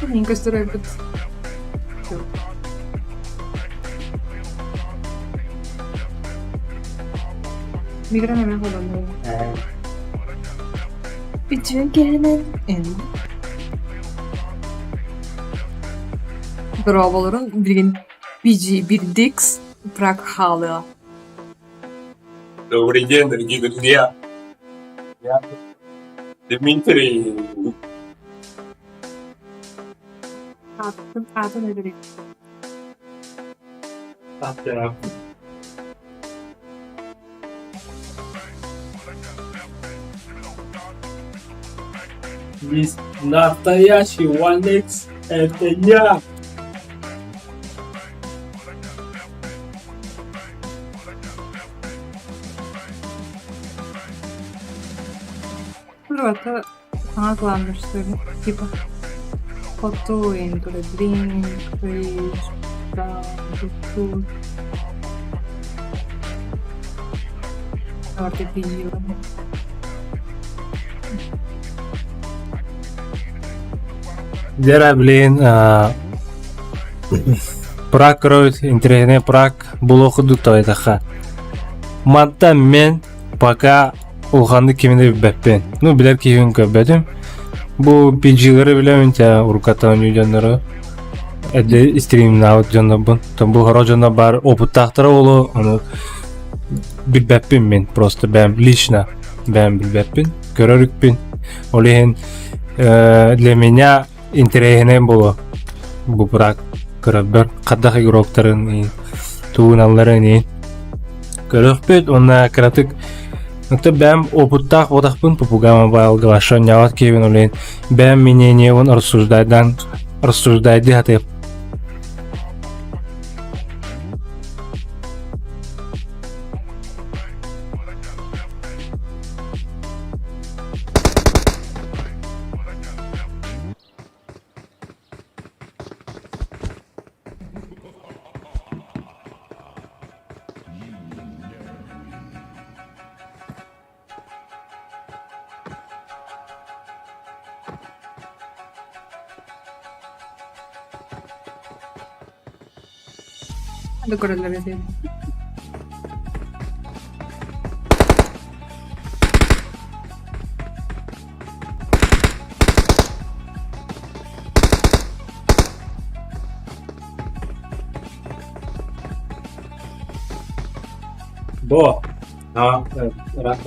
Мин көстөр эбит. Мигрен эмэ холонно. Үтүө киһинэн эн Дорооболорун билигин PG Бирдикс Праг хаалыа. Добрый день, дорогие друзья. Я Дмитрий. Аатын аатын эбэрик. Аттара. Настоящий One X это я. Рota саҥа кылааннарсыгын типа хоту into the drink, fridge, down, to Дьэ блин, Праг көрөбүт, интэриэһинэй Праг булуох курдук тоҕойдоххо. Мантан мин пока улаханнык кими да билбэппин. Ну, билэр киһибин көрбөтүм. Бу PG-лары билэбин, чэ, уруккаттан оонньуу дьоннору. Эрдэ стримнаабыт дьоннорбун. Бу хоро дьоннор баар опыттаахтара буолуо, ону билбэппин мин просто бэйэм лично бэйэм билбэппин, көрөр үкпүн. Ол иһин для меня интэриэһинэй буолуо бу брак көрөрбөр хардах игроктарын тугуналларын иһин көрөхпүт уонна кыратык Ото бэйэм опыттаах буолтахпын Попугай Мобайлга вообще оонньообот киһибин ол иһин бэйэм мнениебын рассуждайдан рассуждайдыы сатыып Да көрөллөр этэ. Бо, а, ыраах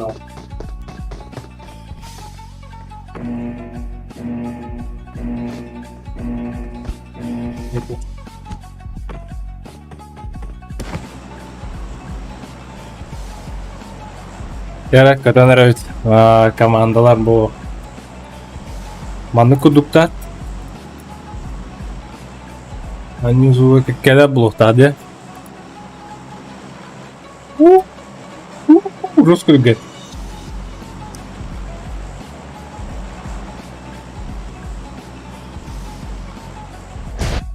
Дьэ, көтөн эрэбит командалар бу маннык курдуктар. Анньуу кэккэлэр булуохтаах дии. Рус күлгэн.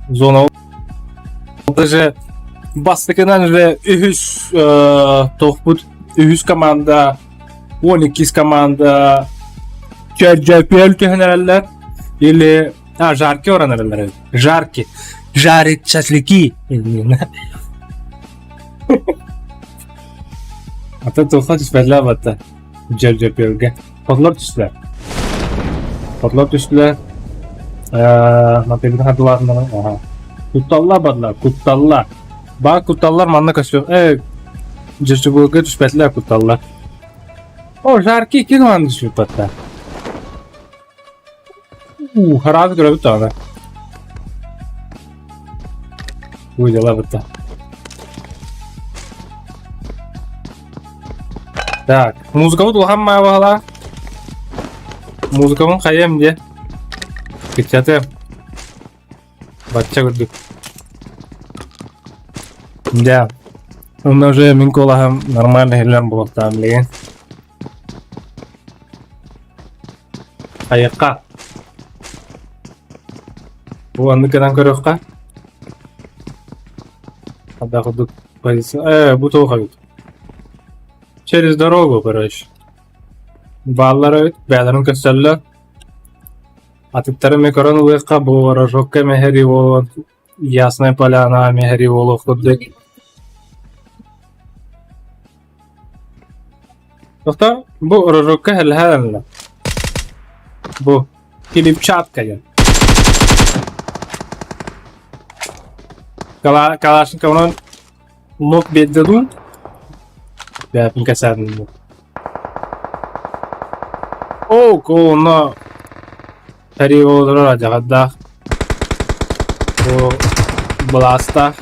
Зона даже бастакынан уже үһүс тохпут үһүс команда 12 команда JPL түһэн эрэллэр или а жарки оран эрэллэр жарки жарить шашлыки Ата туохха түспэтилэр батта JPL-гэ Хотулар түстүлэр Хотулар түстүлэр Матыыбытын хардылаатыннар аха Кутталлар бардылар кутталлар Баар кутталлар манна көстүөх э ЖЧБ-га түспэтилэр кутталлар О жаркий кин манна түспүт батта Уу хараабы көрөбүт даҕаны Уу дьала бытта Так, музыкабыт улахан маабаһалаа. Музыкабын хайыам диэ. Кыччатыам. Бачча курдук. Да. Онно уже мин куолаһым нормально иһиллэн буолуохтаах билигин. Хайыахха. Бу оннук гынан көрүөххэ. Хада курдук позиция. Э, бу туох эбит. Через дорогу, короче. Бааллар эбит, бэйэлэрин көстөллөр. Атыттары эмэ көрөн ылыахха, бу Рожокка эмэһэри буолуон, Ясная Поляна эмэһэри буолуох курдук. Тохтоо, бу Рожокка хэлэһэ Бу Филипчатка диэн. Калашниковынан лук биэрдэ дуу? Бэйэтин кэсээтин дуу. Оо, онно сэрии олорор адьаҕардаах бу былаастаах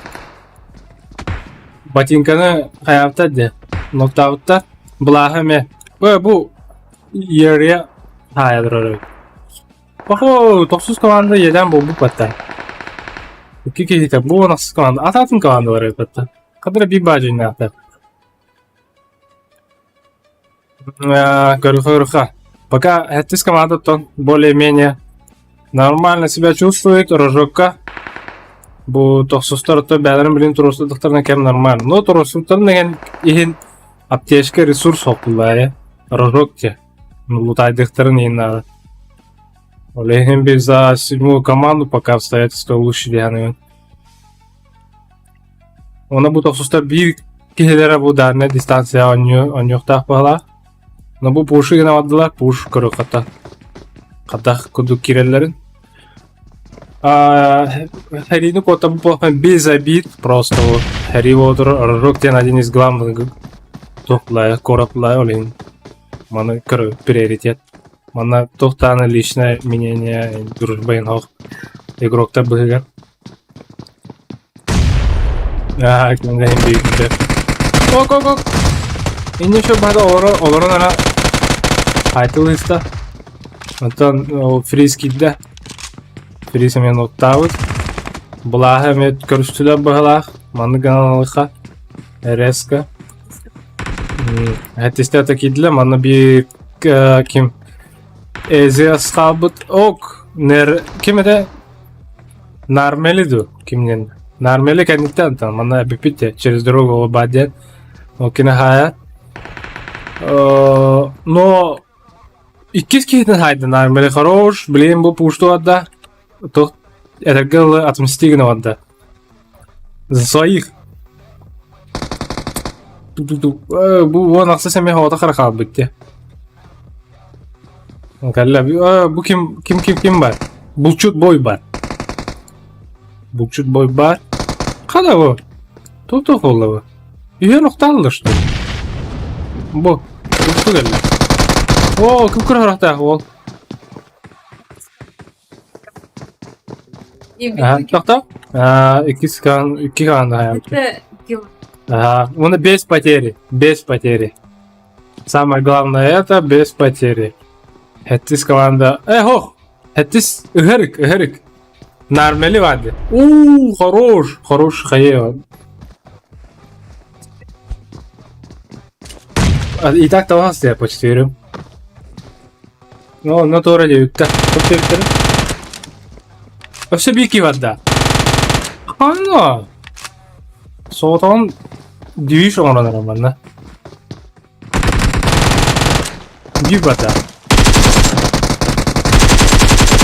ботинканы хайаабыттар дии ноктаабыттар былааһы эмиэ бу бу ерия хаайа турар эбит Похо тохсус команда иэдээн буолбут баттар икки киһитэ бу ахсыс команда атаатын командалар эбит баттар хадара биир баадьыйнаахтар Көрүхэ Пока сэттис командаттан более-менее нормально себя чувствует. Рожокка бу тохсустар оттон бэйэлэрин билин туруорсудахтарына кэм нормально. Но туруорсуттарын деген иһин аптечка ресурс хоппуллаайа. Рожок те. Лутайдыхтарын иһин надо. Ол иһин би за седьмую команду пока обстоятельства лучше диэн Уонна бу тохсустар биир киһилэрэ бу дальнай дистанция оонньуохтаах баһылаах. Но бу пушу гына бардылар, пуш көрө хата хатах курдук киирэллэрин. Хэрини кота без обид просто вот Хэри Уотер Рок диэн один из главных туохлая коратлая ол иһин маны көрө приоритет. Манна туох даҕаны личное мнение дружба иһин игроктар быһыгар Аа, кимнэһин биирдэ. Ок, ок, ок. Инне еще бада олоро, олорон ара айтылыста. Онтон ол фриз киирдэ. Фриз эмиэ оттаабыт. Былааһы эмиэ көрүстүлэр быһалаах. Маннык гынан РС-ка. Хэттистэ киирдилэр. Манна биир ким Эзиас хаалбыт. Ок, нер ким этэ? Нармели дуу кимнин Нармели кэнниттэн там манна эпиппит дии через дорогу ол баар диэн ол кини хаайа но иккис киһитин хаайда Нармели хорош блин бу пушту барда туох этэргэ дылы отмсти гына барда за своих бу уон ахсыс эмиэ оҕото хара хаалбыт дии Кэллэ бу ким ким ким ким бар? Булчут бой бар. Булчут бой бар. Хана бу? Туох буолла бу? Үһүөн охтааллар что ли? Бу. Булчут кэллэ. О, ким кыра уол. Тохто. Иккис икки команда. Ага, он без потери, без потери. Самое главное это без потери. Хэттис команда. Эх, Хэттис ыһырык, ыһырык. Нармели вады. У, хорош, хорош хайе. И так талас я почти верю. Ну, онно туора диэбиттэр. Туох диэбиттэрэ? Өссө биир киһи барда. Ханна? Соҕотоҕун движ оҥорон эрэр манна. Биир барда.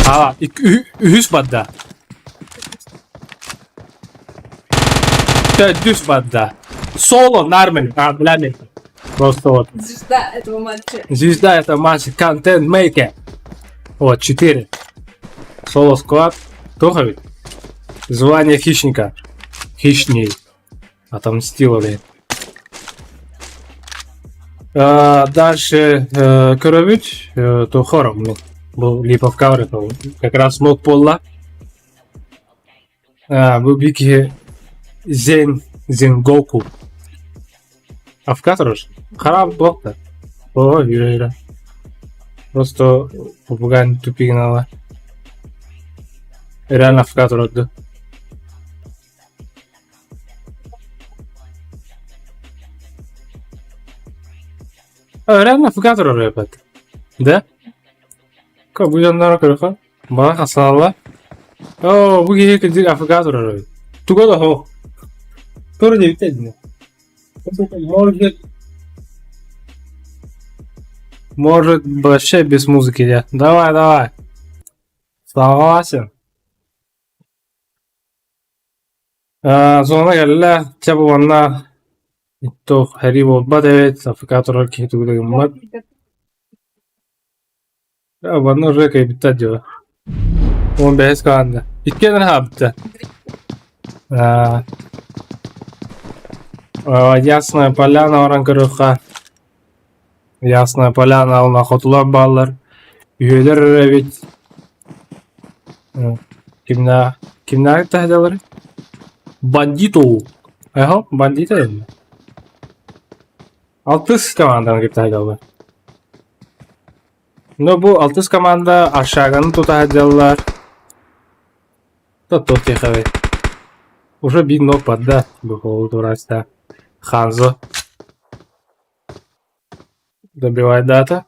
А, үһүс барда. Төрдүс барда. Соло нормально. А, бля, Просто вот. Звезда этого матча. Звезда этого матча. Контент мейкер. Вот, 4. Соло склад. Туховит. Звание хищника. Хищней. Отомстила, блин. А, дальше э, көрөбүт э, Тухоров бу Липовка как раз смог буолла. А, бу биир киһи Зен Зенгоку Авкатор хараабыт буолта да. Оо, үөрэ Просто попугай тупигин Реально авкатор орду. Реально авкатор оройбат. Да? Бу дьонноро көрөхө Баҕа хасаалла. Оо, бу киһи кырдьык АФК турар эбит. Туга да суох. Тур диэбит дии. Может, может вообще без музыки, да. Давай, давай. Согласен. Зона кэллэ, чэ бу уонна туох сэрии буолбат эбит, АФК турар киһи тугу да гыммат. Уонна уже кыайбыттар дьыла. 15 команда. Иккиэн хаалбыттар. Ясная Поляна баран көрүөххэ. Ясная Поляна уонна хотулар бааллар. Үһүөлэр эбит. Кимнээх кимнээх таһдалар? Бандито. Эхо, бандито эми. Алтыс команданы кытта сылдьаллар. Но бу алтыс команда Аршаганы тута сылдьаллар. Да туох диэхэ Уже биир ног барда бу тураста Ханзо добивайдаата.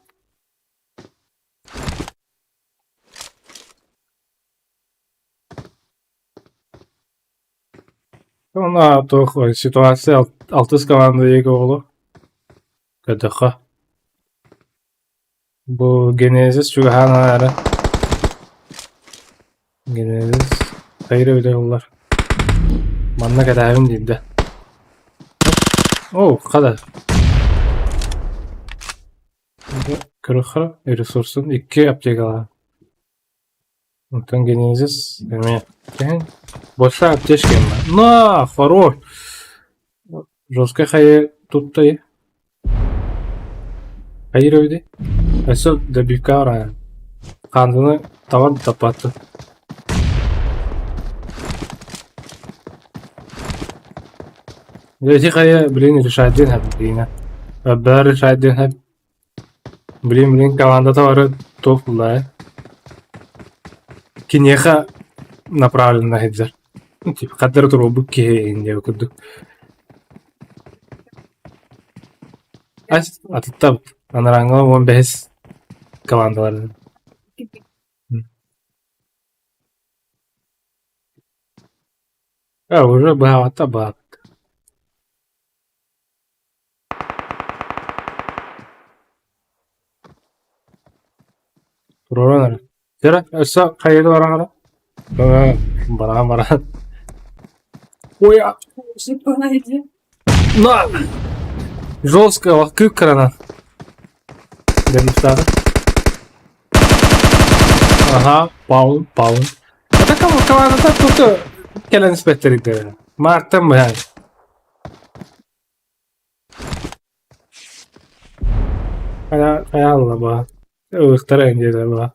Уонна туох ситуация алтыс команда диэки оҕолор көрдөххө бу Генезис чугаһаан эрэ Генезис хайыр эбитэ буоллар манна кэтээбин диирдэ оо хата көрүөххэ ресурсун икки аптекалаах Онтон Генезис эмиэ кэһин больше аптечка На, хорош! Жесткай хайы туттай. Хайыр эбити. Өссө добивка баран. Хаандыны табан таппатты. Эти хайы, блин, решать диэн хэп, блин. Бары решать диэн хэп. Блин, блин, командата бары туох булла ээ? Киниэхэ направленно сылдьар. Ну, типа, хардары туруорбут киһи иһин диэбит курдук. Ас атыттабыт. Анарааҥҥа 15 командалар. А, уже быһаҕатта баат. Туруоран эрэ. Дьэ, өссө хайыыга баран эрэ? Бараан бараан. Ой, на! Жестко, кык-кыранан. Дэмистаары. Аха, паун, паун. Это командата тут кэлэн испэттэригдэрэ. Маартан быһан. Хайа хайаалла баа ылыктара эндиэлэр баа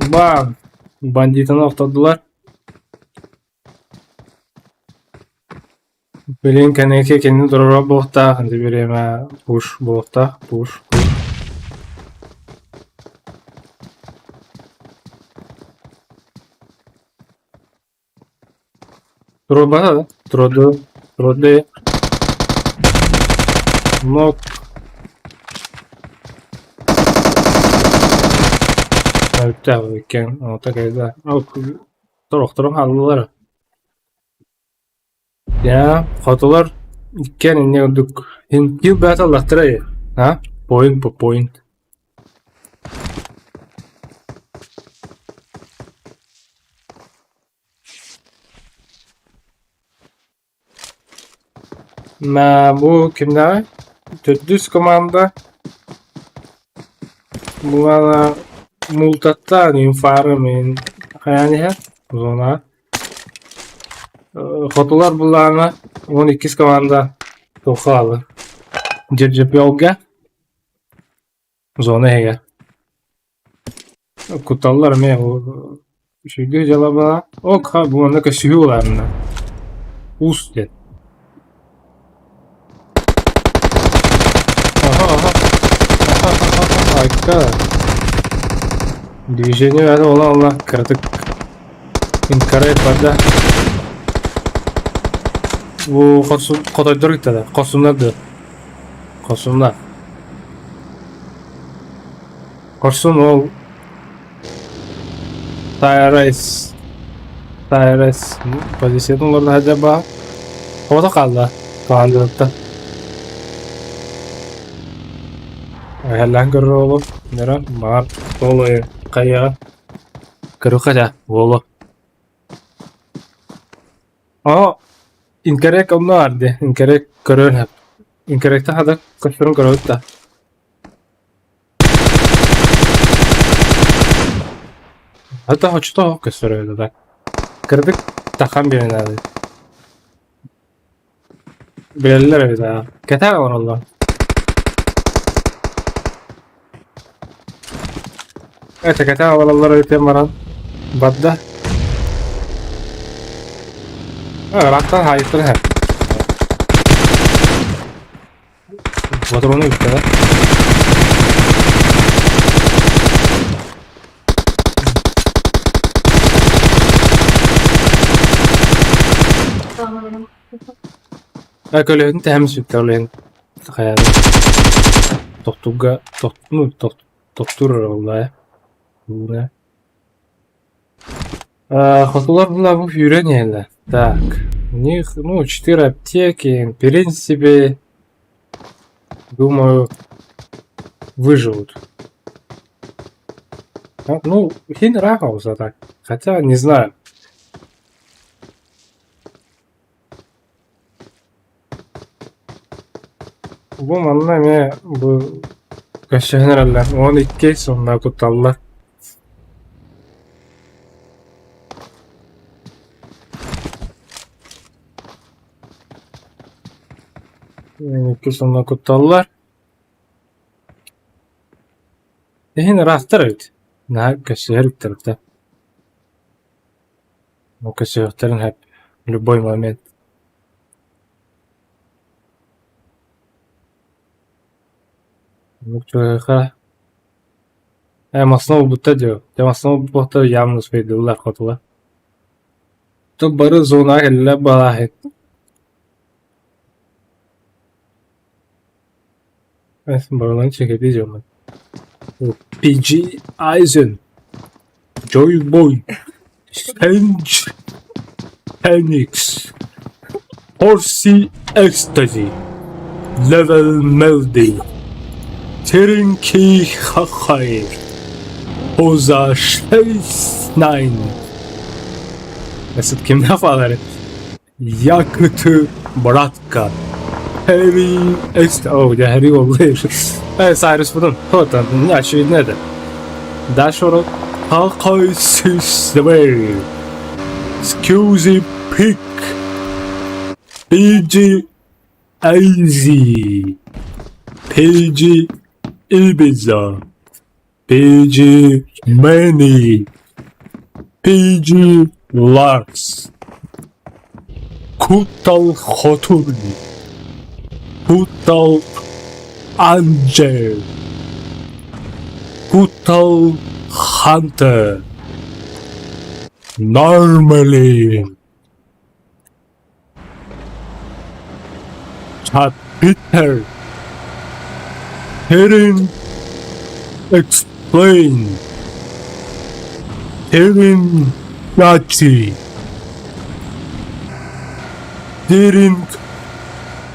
Баам! Бандитаны охтордулар. Билин кэнники кинини туруорар буолуохтаах, ити бириэмэ пуш буолуохтаах, пуш, пуш. Туруорбата да? Туруорду, туруорду. Нок. Өттөөх иккиэн ота кэллэ. Торохторун хааллылар. Дьэ, хотулар иккиэн инньэ курдук кил бэйэтэ ыллахтара а? Point по point. Мэ, бу кимнээҕий? Төрдүс команда Булана мултаттаан инфары мин хайаан иһэр зона Хотулар булаана 12 команда туохха хаалла Дьэрдьэпиолга Зона иһигэр. Кутталлар эмиэ үчүгэй дьыала баа. Ок, ха, бу манна көссүһүү улаанна. Уус диэн. Аха, аха. Аха, аха, аха, айка. Движение бәрі ола ола кыратык инкарайт барда. Бу хорсун хотойдор гиттада. Хорсуннар да. Хорсуннар. Хорсун уол Тайрес Тайрес позициятын олордо сылдьар баа. Оҕото хаалла командатыттан. Эһэллээн көрөр оҕолор. Нөрө баҕар ол хайыаҕа көрүөххэ этэ буолуо. Оо, инкэрээк онно баар дии, инкэрээк көрүөн сөп. Инкэрээктэн хата көстөрүн көрөбүт да. Хата хочто көстөр эбит да. Кырдык тахан биэрэн аады. Билэллэр эбит аа. Кэтээн олороллор. Это кэтээн олороллор эбит баран барда. Ыраахтан хаайыктар иһэр. Патроны бүттэ да? Көлөһүн тэһэм сүттэ ол иһин хайаан тохтуурга ну тохтуур эрэ буолла ээ. Хотулар була бу сүүрэн иһэллэр. Так, у них, ну, четыре аптеки, в принципе, думаю, выживут. Ну, син ыраах так. Хотя, не знаю. Бу манна эмиэ бу көрсүһэн эрэллэр. 12 сонно кутталлар. 12 сонно кутталлар. Иһин ыраахтар эбит. Наһаа көрсүһэр эбиттэр да. Ну, көрсүһүөхтэрин сөп любой момент. Массыына булбуттар диэ. Дьэ массыына булбуттар явно успейдыыллар хотула. То бары зонаҕа кэллилэр балааһыт. Барыларын чэкэдии дьоммун. PG Eisen, Joy Boy, Senge Phoenix, Horsey Ecstasy, Level Melody, Terinki Хахай, Hoza Nine. Mesela kimden faları? Yakıtı Bratka, Harry Ecstasy. Oh, я Harry oldu. Evet, Cyrus bunun. Hotan, очевидно это. Дальше Хакай Scusi Pick, PG AZ, PG Ibiza, PG Many, PG Lars, Kutal Khoturni, Kutal Angel, Kutal Hunter, Normally, Chapiter, Hearing Explain, Hearing Gachi, Hearing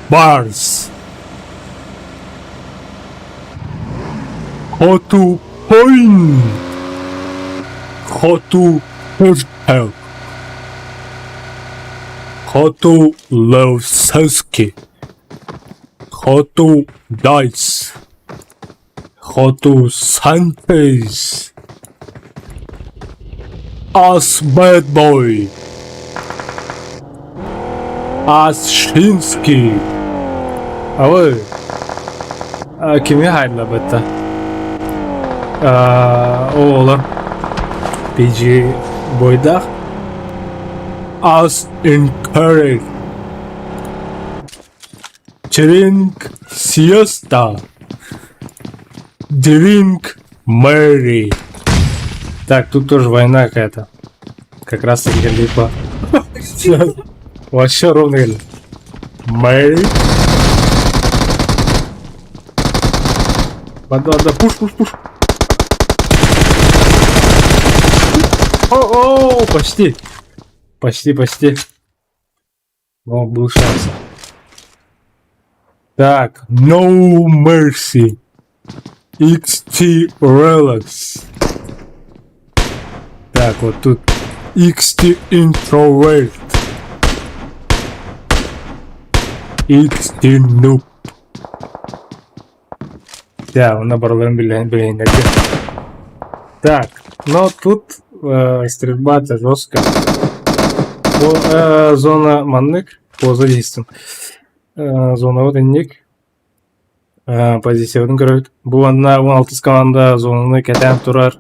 Bars, Хоту Point, Хоту Purple, Хоту Левсенский, Хоту Dice, Хоту Sanchez, As Bad Boy, As Shinsky. Ой, кими хайдлабыта? Оҕолор PG бойдаах As encouraged Drink siesta Drink Mary. Так, тут тоже война какая-то. Как раз таки липа. Вообще ровно говорили. Мэри. Вода, вода, пуш, пуш, пуш. О, о, почти. Почти, почти. Но был шанс. Так, no mercy. XT Relax. Так, вот тут XT Introvert. XT Noob. Да, онно барыларын билиһиннэргэ. Так, но тут стрельба-то жестко. Бу зона маннык, поза действием. Зонабыт инник. Позициябытын көрөбүт. Бу манна 16 команда зонаны кэтээн турар.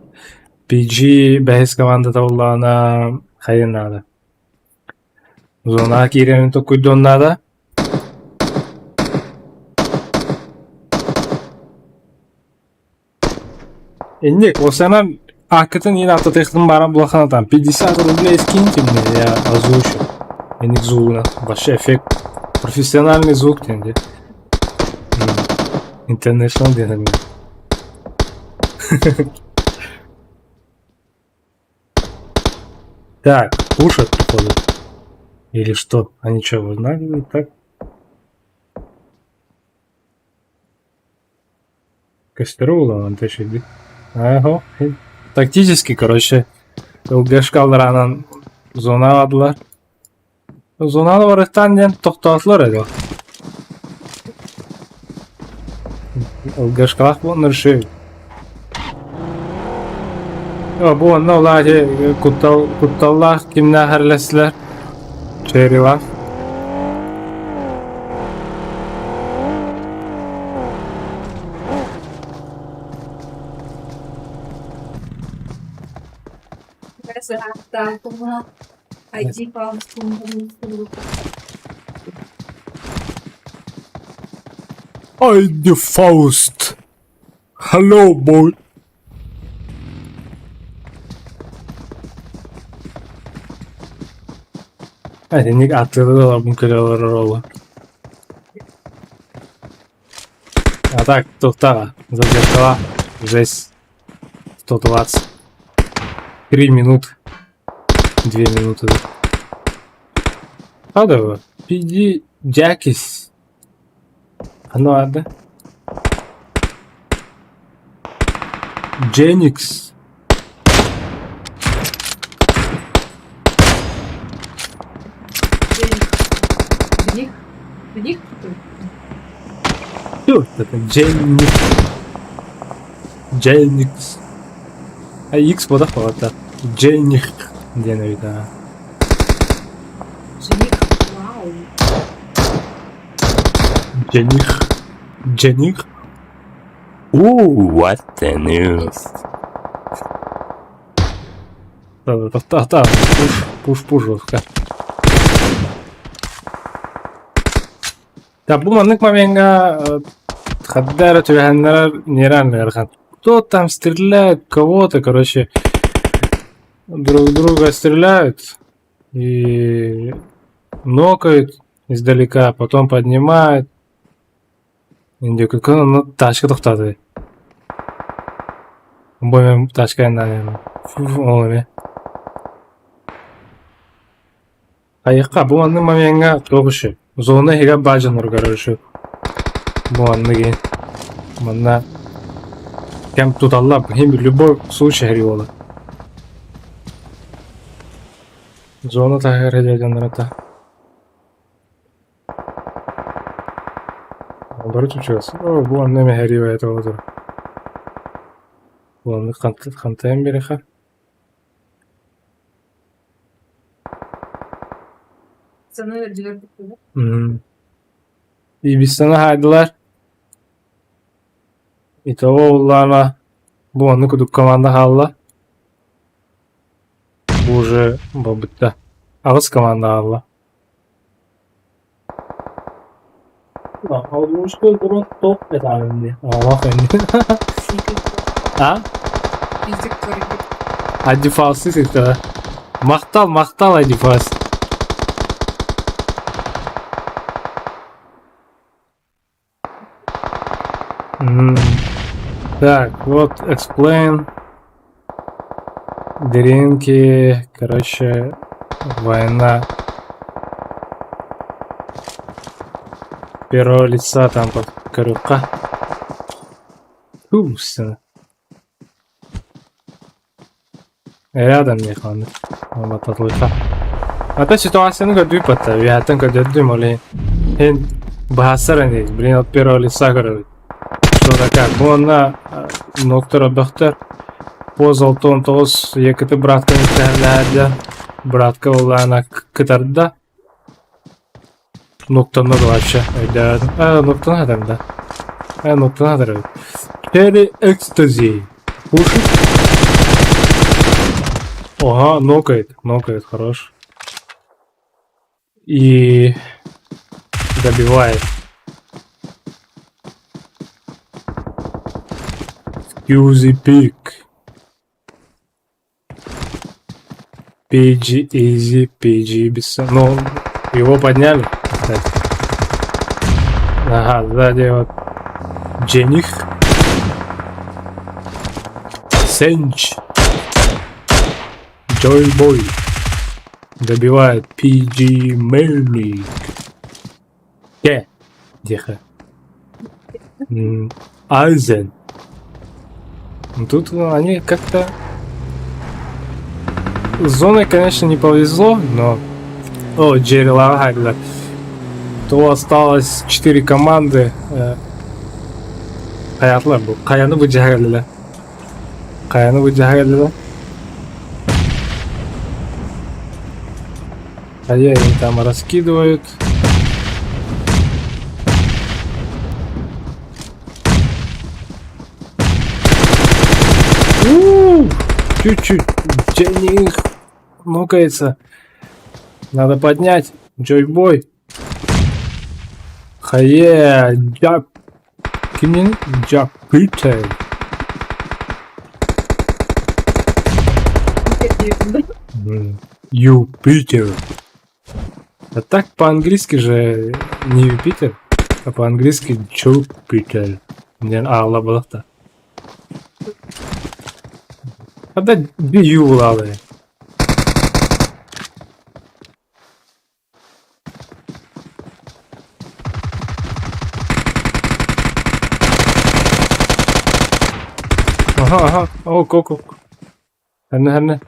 PG бэһис команда табыллаҕына хайын наада. Зонаҕа киирэрин токкуйдуон наада. Инник, осанан ааккытын иин ааттатыахтын бааран булахан там 50 рублей скиньте мне, я озвучу. Инник звугунан. Вообще эффект. Профессиональный звук диэн дии. International диэн Так, пушат, походу. Или что? Они что, узнали? Так? Кастрюла, Ага. Тактически, короче, ЛГшкаларанан зоналадылар. Зонаны барыттан диэн тохтоотулар этэ. ЛГшкалаах буолан решили. Бу онно улаати куттал кутталлаах кимнээх эрлэстилэр? Черилаах. I'm the Faust. Hello, boy. Итинник ааттыыры олорбун көрө олорор уолу. А так, туохтааҕа, задержкала, жесть, 120. 3 минуты, 2 минуты. Хадава, PD Jackies. Оно ада. Genix. Жених. Жених? Что это? Genix. Genix. А X буолах баҕата. Жених диэн эбит аа. Жених. Вау. Жених. Жених. Ooh, what the news? Та-та-та, пуш, пуш, пуш жестко. Да, бу маннык момеҥҥа хадда эрэ түбэһэннэрэр нереально ыарахан. Кто там стреляет кого-то, короче, друг друга стреляют и нокают издалека, потом поднимают. Ну, тачка тохтоото. Бу эмэ тачка ол эмэ. Хайыхха бу маннык момеҥҥа туох үһү зона иһигэр баар дьонноругар үһү бу маннык манна кэм туталлар иһин любой случай һэрии буолар. Зона таһыгар сылдьар дьонноро Олору чучугас. Оо, бу онно эмэ һэрии бэйэтэ буолар. Бу оннук хантайан биэриэххэ. Ибиссаны хаайдылар. Итого уллаана бу оннук курдук команда хаалла. Бу уже буолбута. Аҕыс команда хаалла. А? Адифалсы сыттара. Махтал, махтал, Адифас. Так, вот, explain. Дринки, короче, война. Первого лица там под корюка. Вкусно. Рядом миэхэ Бататылыха. А то ситуацияны көрдүүппэттэр, үөһэттэн көрдөрдүм ол иһин. Иһин быһаарсар ини, блин, от первого лица көрөбүт. Что да как. Бу онно ноктор бөхтөр поз 69 якыты братканы тэһэллээдэ. Братка улаана кытарда. Ноктанна да вообще. Өйдөөдүм. А, ноктана хатарда. А, ноктана хатар. Черри экстази. Пушит. Ага, нокает, нокает, хорош. И добивает. Скьюзи пик. PG Easy, PG без... Ну, его подняли, кстати. Ага, сзади вот Джених. Сенч. Джойбой. Добивает PG Мельник. Те. Тихо. Айзен. Ну, тут они как-то... С зоной, конечно, не повезло, но... О, Джерри Лагарда. То осталось 4 команды. Хайатлар бу. Хайаны бу дьаһаллар. Хайаны бу дьаһаллар. А я им там раскидывают. Чуть-чуть. Жених нокается. Надо поднять. Джойбой. Хайе, Джак. Кимнин? Джак Питер. Юпитер. А так по-английски же не Юпитер, а по-английски Jupiter. Диэн аалла буолахта. Хата Ю булаалы. Аха, аха, ок, ок, ок. Ханна, ханна.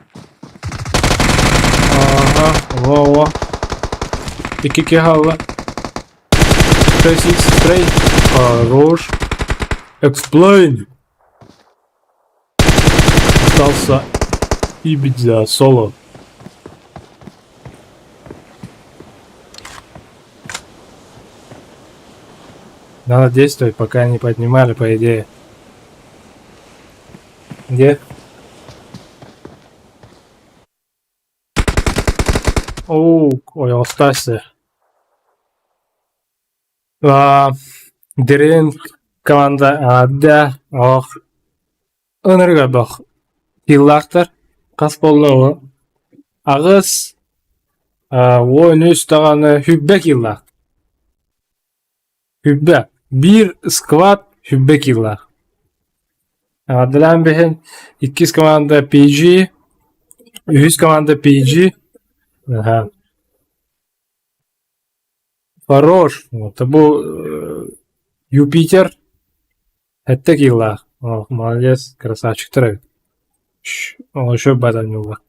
Аха, во, во. Икки киһи хаалла. 6 спрей. Хорош. Explain. Остался Ибидза соло. Надо действовать, пока не поднимали, по идее. Где? Оу, ой, остался. Дириҥ команда да ох ынырык элбэх тыыллаахтар хас буолла ол аҕыс 13 даҕаны сүүрбэ киилэлээх сүүрбэ биир склад сүүрбэ киилэлээх Эҕэрдэлээн биһин иккис команда PG үһүс команда PG Хорош, вот бу Юпитер сэттэ киилэлээх, молодец, красавчиктар эбит. Еще батанньыллар.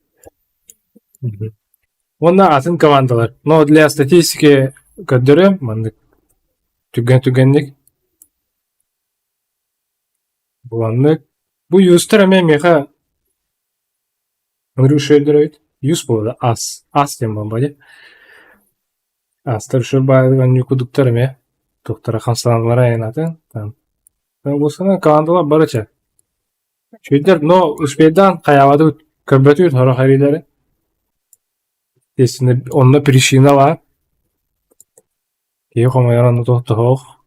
Уонна атын командалар. Но для статистики көрдөрүөм маннык түргэн-түргэнник. Буланнык. Бу юзтар эмиэ миэхэ Андрюша өйдөрөбүт. Юз буолла ас. Ас диэн буолла дии. Астар үчүгэй ньукудуктар эмиэ туохтара хамсаналлара айанатын там. Буолсана командалар бары чэ. Үчүгэйдэр, но успейдаан хайаабатыбыт көрбөтүбүт сорох эриилэри. Естественно, онно причина баар. Киһи хомойор онно туох да суох.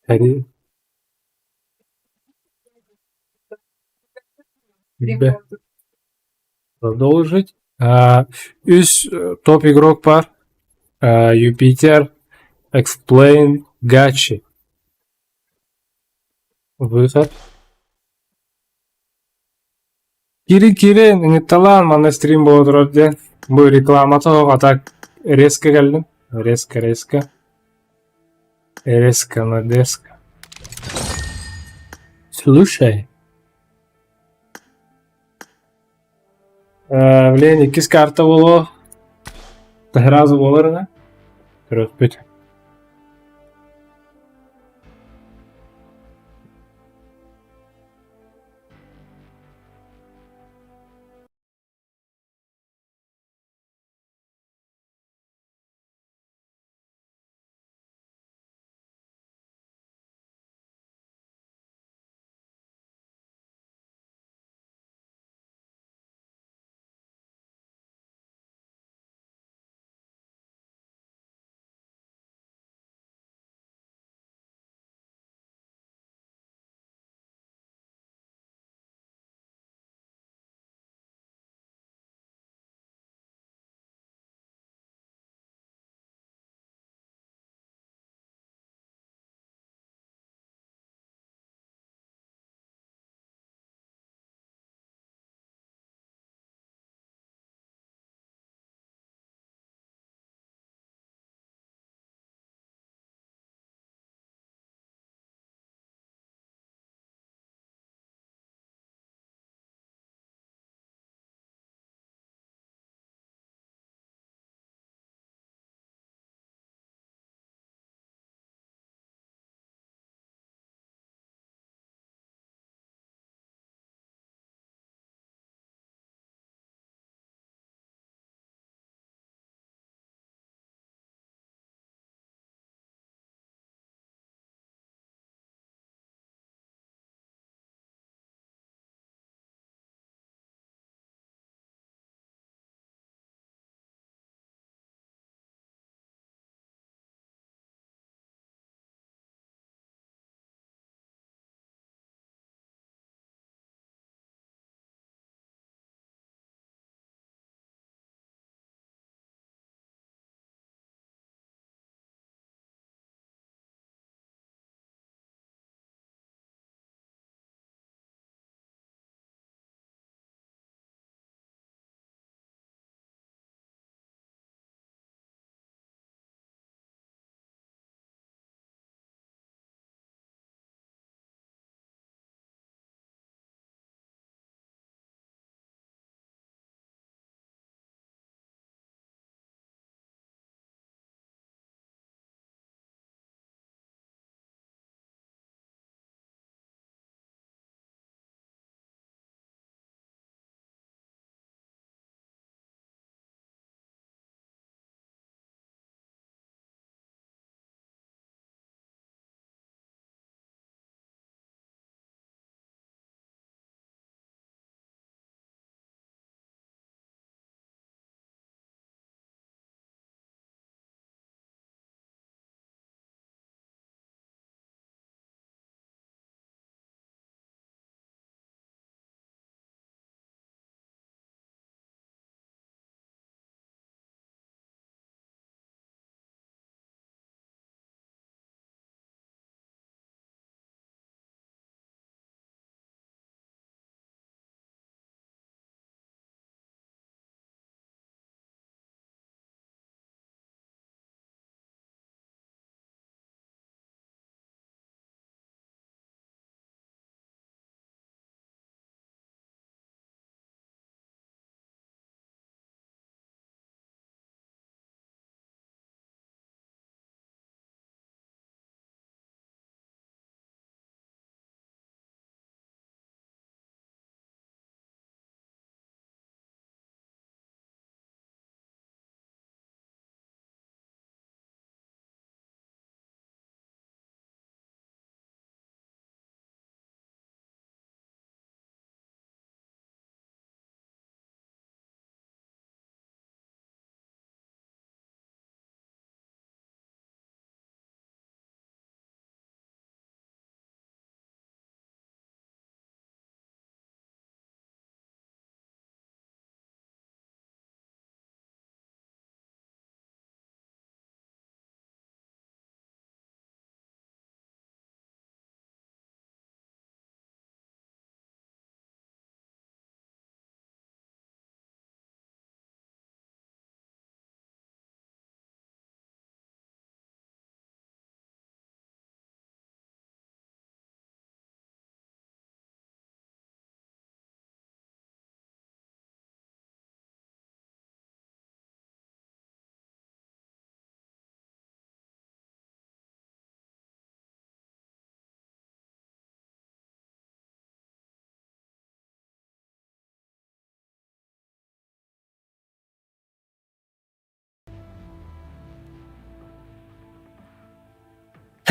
Эрии Б. Продолжить. Үс топ игрок баар. Юпитер, Explain, Гачи. Выход. Кири киирэн ыҥытталаан манна стрим буола турар диэн. Бу рекламата суох, а так резко кэллим. Резко, резко. Резко, но дерзко. Слушай. Блин, иккис карта буолуо. Сразу буолар Көрүөхпүт.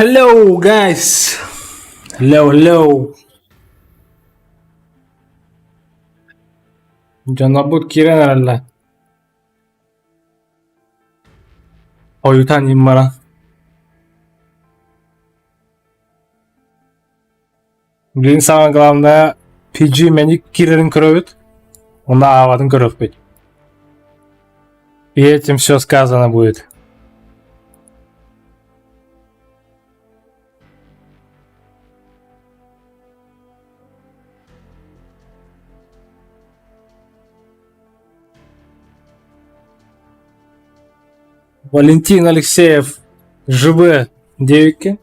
Hello guys! Hello, hello! Дьоннорбут киирэн эрэллэр. Ойутан иммара. Билигин самое главное PG мэник киирэрин көрөбүт, уонна аабатын көрүөхпүт. И этим все сказано будет. Валентин Алексеев ЖБ диэбиккин.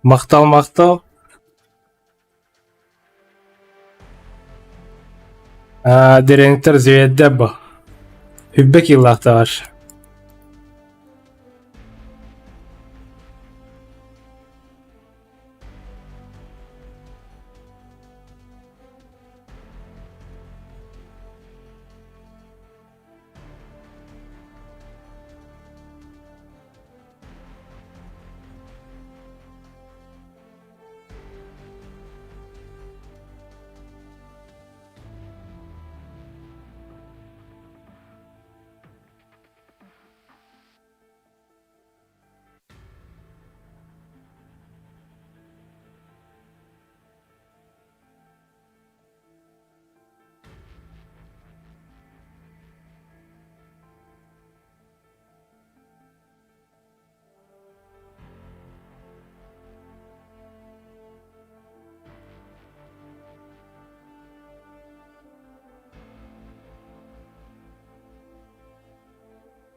Махтал, махтал. Дириҥтэр Звезда бу. Хүббэ киилаахтаҕар.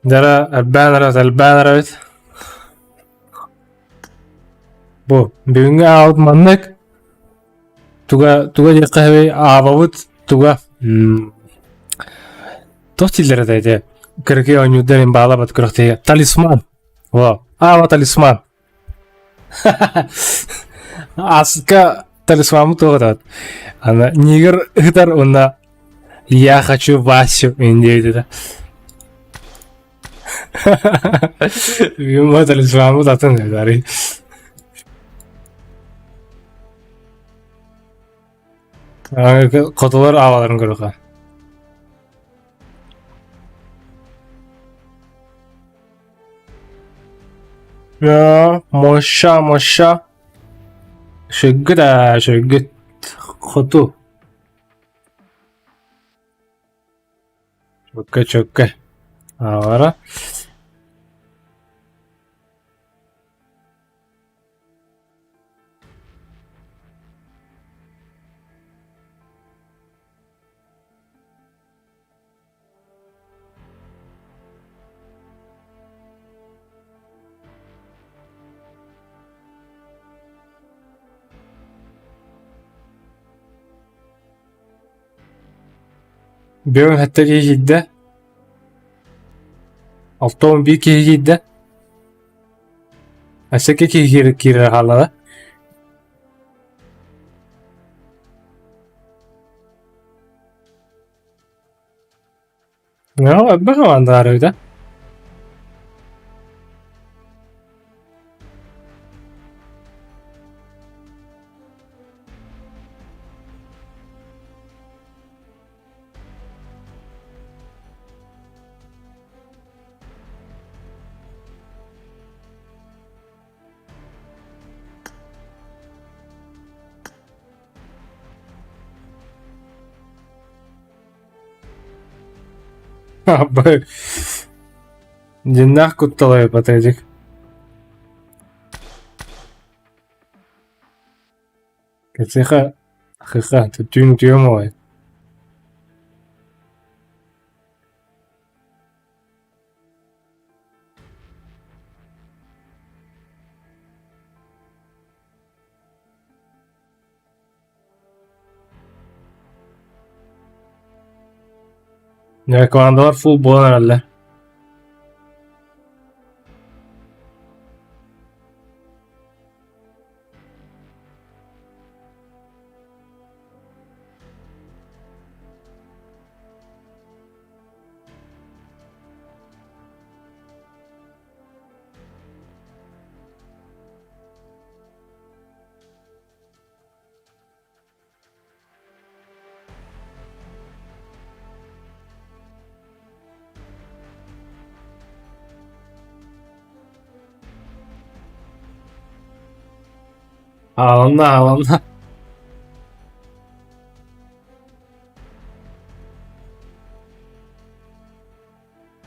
Дьара элбээн эрэ, элбээн эрэбит. Бу бүгүҥҥү аабыт маннык туга туга диэххэ сөбүй аабабыт туга туох дииллэр этэ ити кыракый оонньуурдар иһин баалабат күрэхтэһиигэ талисман во аава талисман Аска талисмаммыт туох этэ ана нигер ыытар уонна я хочу Васю диэбит этэ Бүгүн талисмаммыт атын этэ Хотулар ааларын көрүөххэ. Я, моща, моща. Шөггүт аа, шөггүт. Хоту. Чөккө, чөккө. Аалара. Бүгүн сэттэ киһи киирдэ, 61 киһи киирдэ. Өссө киһи киирэр хааллаҕа. Ну, элбэх команда эбит ээ. Дьиннээх кутталай патетик. Кэпсиэхэ хыха түүн үтүөм оҕой. Командалар фул буолан эрэллэр. Ааланна, ааланна.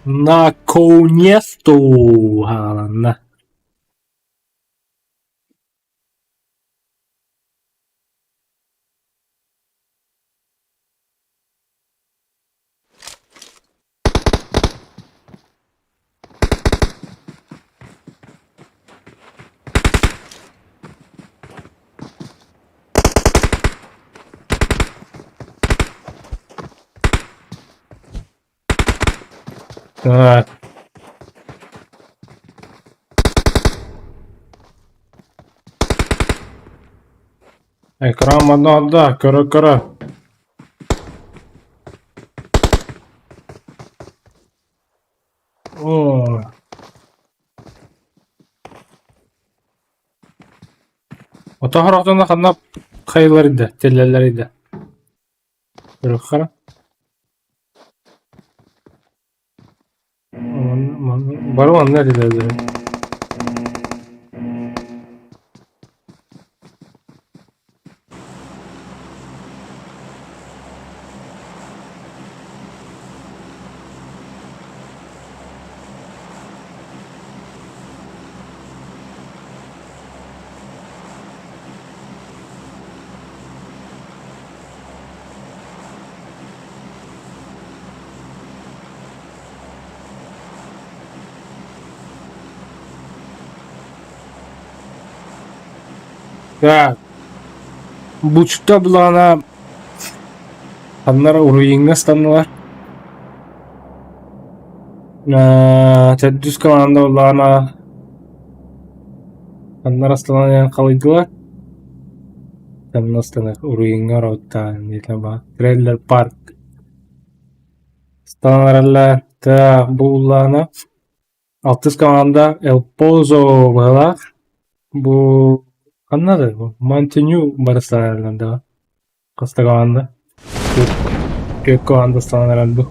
Наконец-то хааланна. Так. Экран манна да, көрө-көрө. Оо. Ото хорохтон ханна хайылар иде, теллелер иде. Көрөххара. Бары манна этилэр. Так. Булчуттар булаҕына ханнара уруйуҥҥа ыстаннылар. Төрдүс команда буллаҕына ханнара ыстанан иһэн халыйдылар. Ханна ыстанар уруйуҥҥа ороттаан диэтэ баар. Трейлер парк. Ыстанан эрэллэр. Так, бу буллаҕына Алтыс команда Эл Позо быһалаах. Бу ханна да бу Монтеню барыстаан да хаста команда Түөрт команда ыстанан эрэр бу.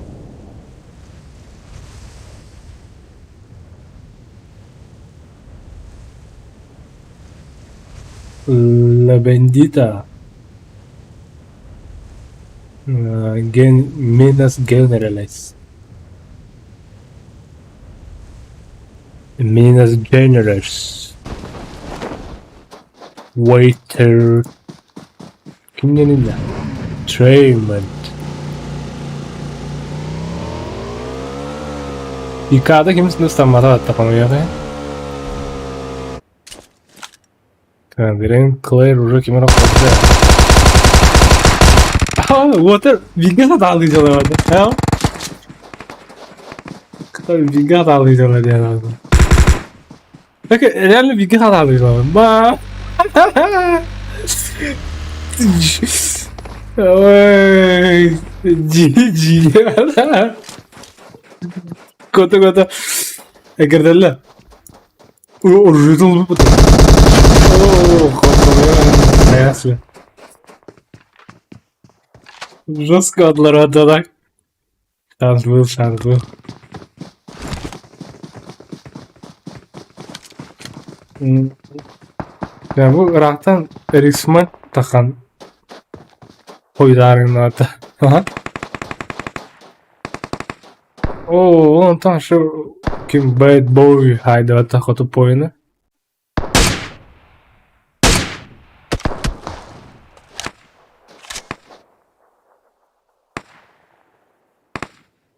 La Bendita Minas Generales Minas Generals Waiter Кимнэнинэ Trainment Икада ким ыстаммата аттахамыйаҕай Грен Клэр уже ким эрэ холбо Water бииргэ сатаалыы дьалабады бииргэ сатаалыы дьала диэн Так реально бииргэ сатаалыы дьалабын ба Ой, GG. Кото-кото. Эгердэллэ. Уржутун Жестко отларата так. Шанс был, шанс был. Дьэ бу ыраахтан Рисман тахан хойдаарыҥнаата. Оо, онтон шу ким Bad Boy хайдыбата хоту поины.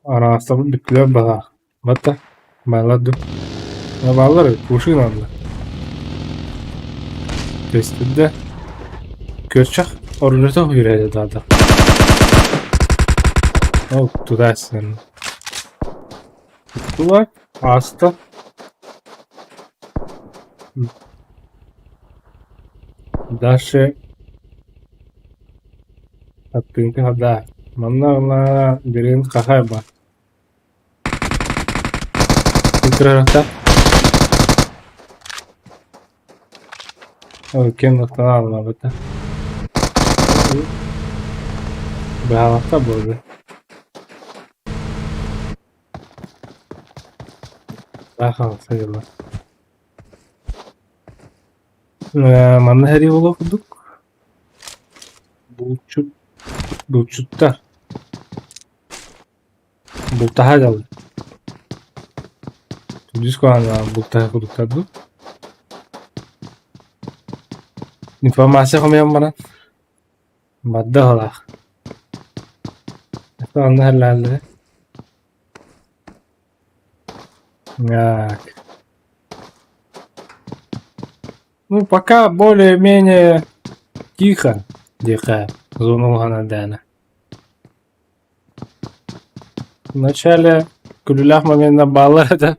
Араастабыт бүттүлэр баҕа. Батта, бааллар ду. Бааллар, кушай надо. Көстүдэ. Көрчөх орунута үйрәде дада. Ол туда сен. Туттулар, аста. Дальше Аттыҥка да, манна ылла дириҥ хахай бар. Кырарахта. Кем ыстанааллаабыта. Быһаалахта буолла. Баахалса дьылла. Манна сэрии буолуох курдук. Булчут, булчуттар бултаһа дьаллар. Төрдүс куһаҕан бултаһа курдуктар дуу. Информация хомуйан баран барда быһыылаах. Онно иһэллээллэрэ. Так. Ну, пока более-менее тихо, диэххэ зона улахан эрдэҕинэ. Вначале күлүүлээх моменнар бааллар этэ.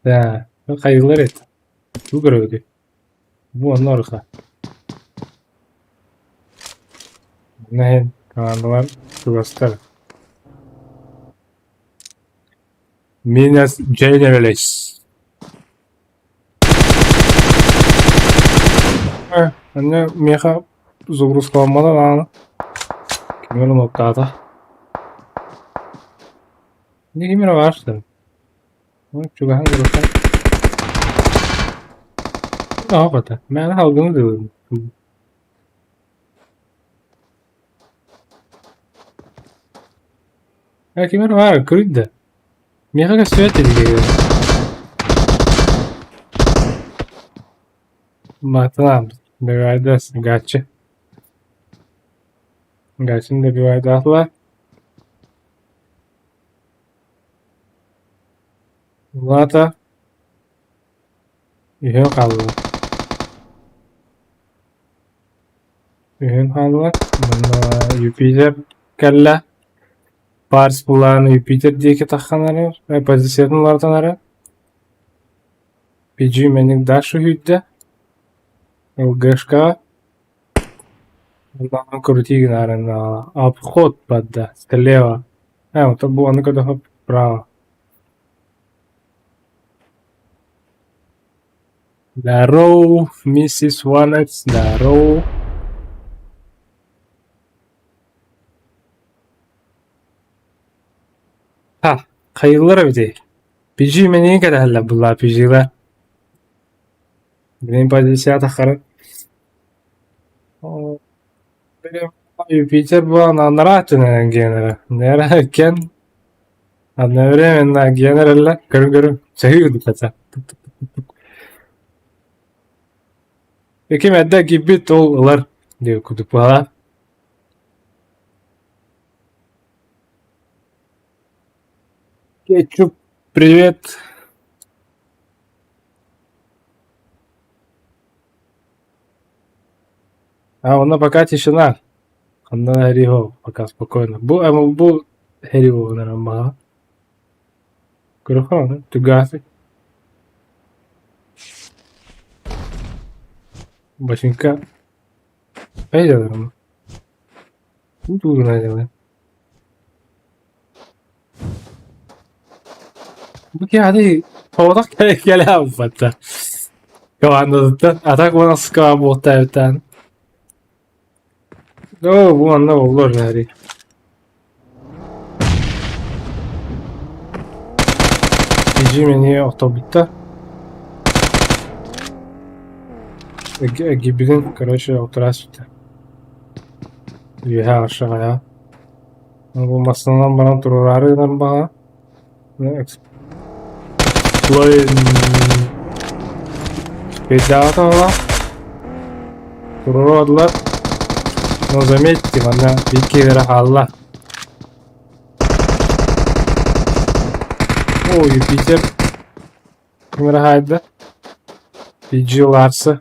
Да, хайыылар этэ. Тугу көрөбүтүй? Бу онно орха. Онно иһин командалар чугастар. Минус Generalist. Анна миэхэ загрузкаламмата даҕаны. Ким эрэ нуоктаата. Не ким эрэ баар сытар. Чугаһын көрүөххэ. Оһох этэ. Мээнэ салгыны дылы. Э, ким эрэ баар, кырыйда. Миэхэ көстүбэт этигэр. Матынан, добивайдас, гаччы. Гаччын добивайдаатылар. Улаата үһүөн хааллылар. Үһүөн хааллылар. Уонна Юпитер кэллэ. Парс булаан Юпитер диэки таххан эрэр, позициятын уларытан эрэр. PG мэник Даша үһүйдэ. ЛГшка Онно крути гынарын обход барда слева. Э, бу аны көрдөххө право. Здорово, миссис Ванекс, здорово. Ха, хайыылар эбитий? PG мэнигин кэтэһэллэр буллаа PG-лар. Билин позиция таххарын. Юпитер буолан анараа өттүнэн генера. Нера иккиэн одновременно генераллар көрүн-көрүн саһыы курдук Ким эрдэ киирбит ол ылар диэн курдук быһалаах. Кетчуп, привет. А онно пока тишина. Онно Хэриго пока спокойно. Бу бу Хэриго наверное, Көрөхө түгасы. Башенька. Айдаларым. Тугун айдалар. Бу киһи тоҕотох кэлэ аалбата. Командатыттан атак уонна буолтаабыттаан. Оо, бу манна буоллар нари. Бижи мени охторбутта. Гибидин, короче, охтораасыта. Үөһэ аршаҕайа. Бу массыынанан баран туруораары гынан баҕа. Эксплойн Пейдааталар туруордулар. Но заметьте, манна биир киһилэрэ хаалла. О, Юпитер ким эрэ хаайда. PG Ларса.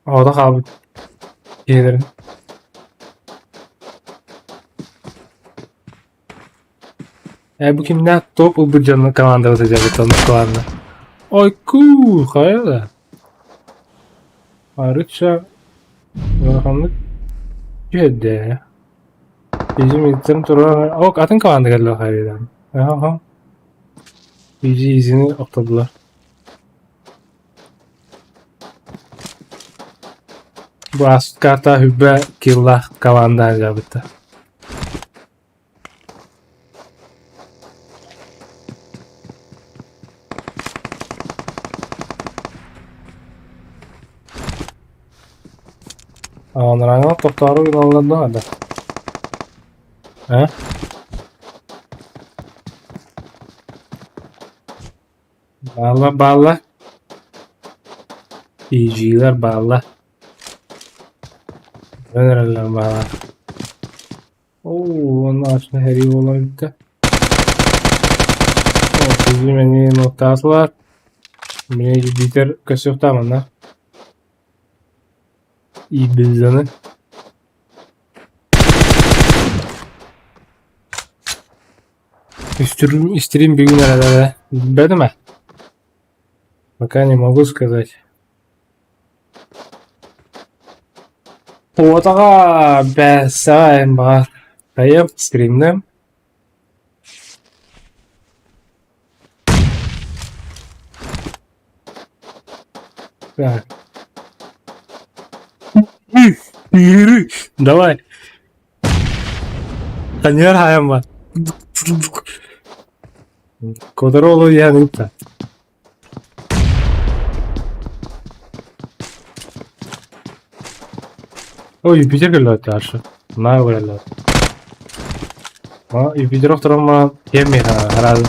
Оҕото хаалбыт киһилэрин. Ээ бу кимнээх топ ылбыт дьоно командаҕа сылдьабыт оннук ладно. Ойкуу, хайа да. Арыча улаханнык түһэрдэ. Изюмиттэн турар. Ок, атын команда кэллэ хайдан. Аха. Изи изини охтордулар. Бу ааспыт карта хүббэ киллаах команда дьабыта. Анараҥа тохтоору гыналлар дуо да? Э? Баалла баалла. PG-лэр баалла. Өлөрөллөр баалла. Оо, уонна ачна хэрии буола бүттэ. О, PG мени нуктаатылар. Мени Юпитер көсүөхтаа манна. Ибизаны. Стрим бүгүн эрэ билбэтим ээ. Пока не могу сказать. Уотаҕа бэсээн баар. Хайа стримнем. Так. Давай. Таньер хаайан Кодоролу иһэн ыытта. О, Юпитер кэллээтэ аршы. Наа кэллээтэ. Ма Юпитер охторон кем хараады.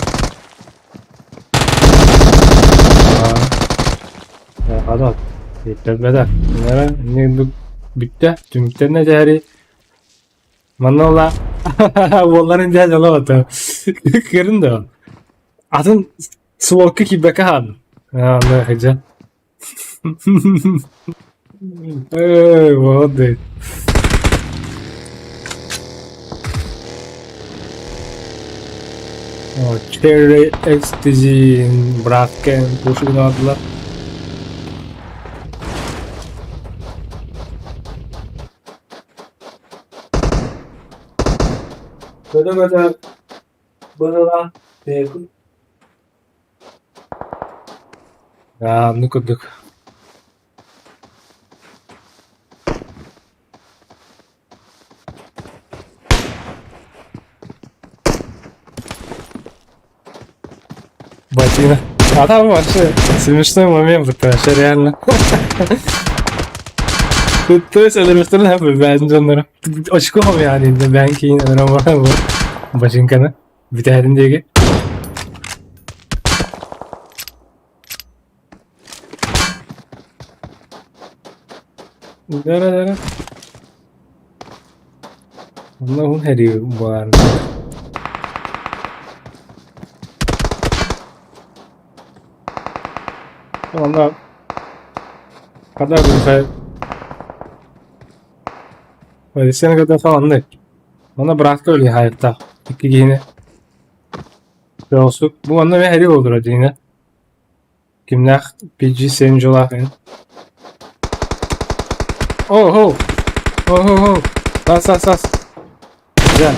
Хадат. Иттэрбэтэ. Нера бүттэ. Түмүктэринэ дьэри Манна ыла уолларын дьэ дьоло ото. Көрүн да. Атын сволка киирбэккэ хааллым. Аа, хыдьа. Эй, молодец. О, Cherry Ecstasy братка пушугунаадылар. Көтө-көтө быһыла Аа, оннук курдук. Ботина. А там вообще смешной момент это вообще реально. То есть өлөрүстэрин хап бэйэн дьонноро. Очком yani ben кейін өлөрөм бачыҥканы бүтэһитин диэки. Дара-дара. Онно уһун хэрии буолар. Онно хада күнхэ Сен кытта саланнык. Онно быраатка үлэ хаайыттаах. Икки киһини. Бу онно эмиэ хэрии буолдура дьиҥэ. Кимнээх PG 7 дьолаах ин. О-хо! О-хо-хо! Тас, тас, тас! Дьэ.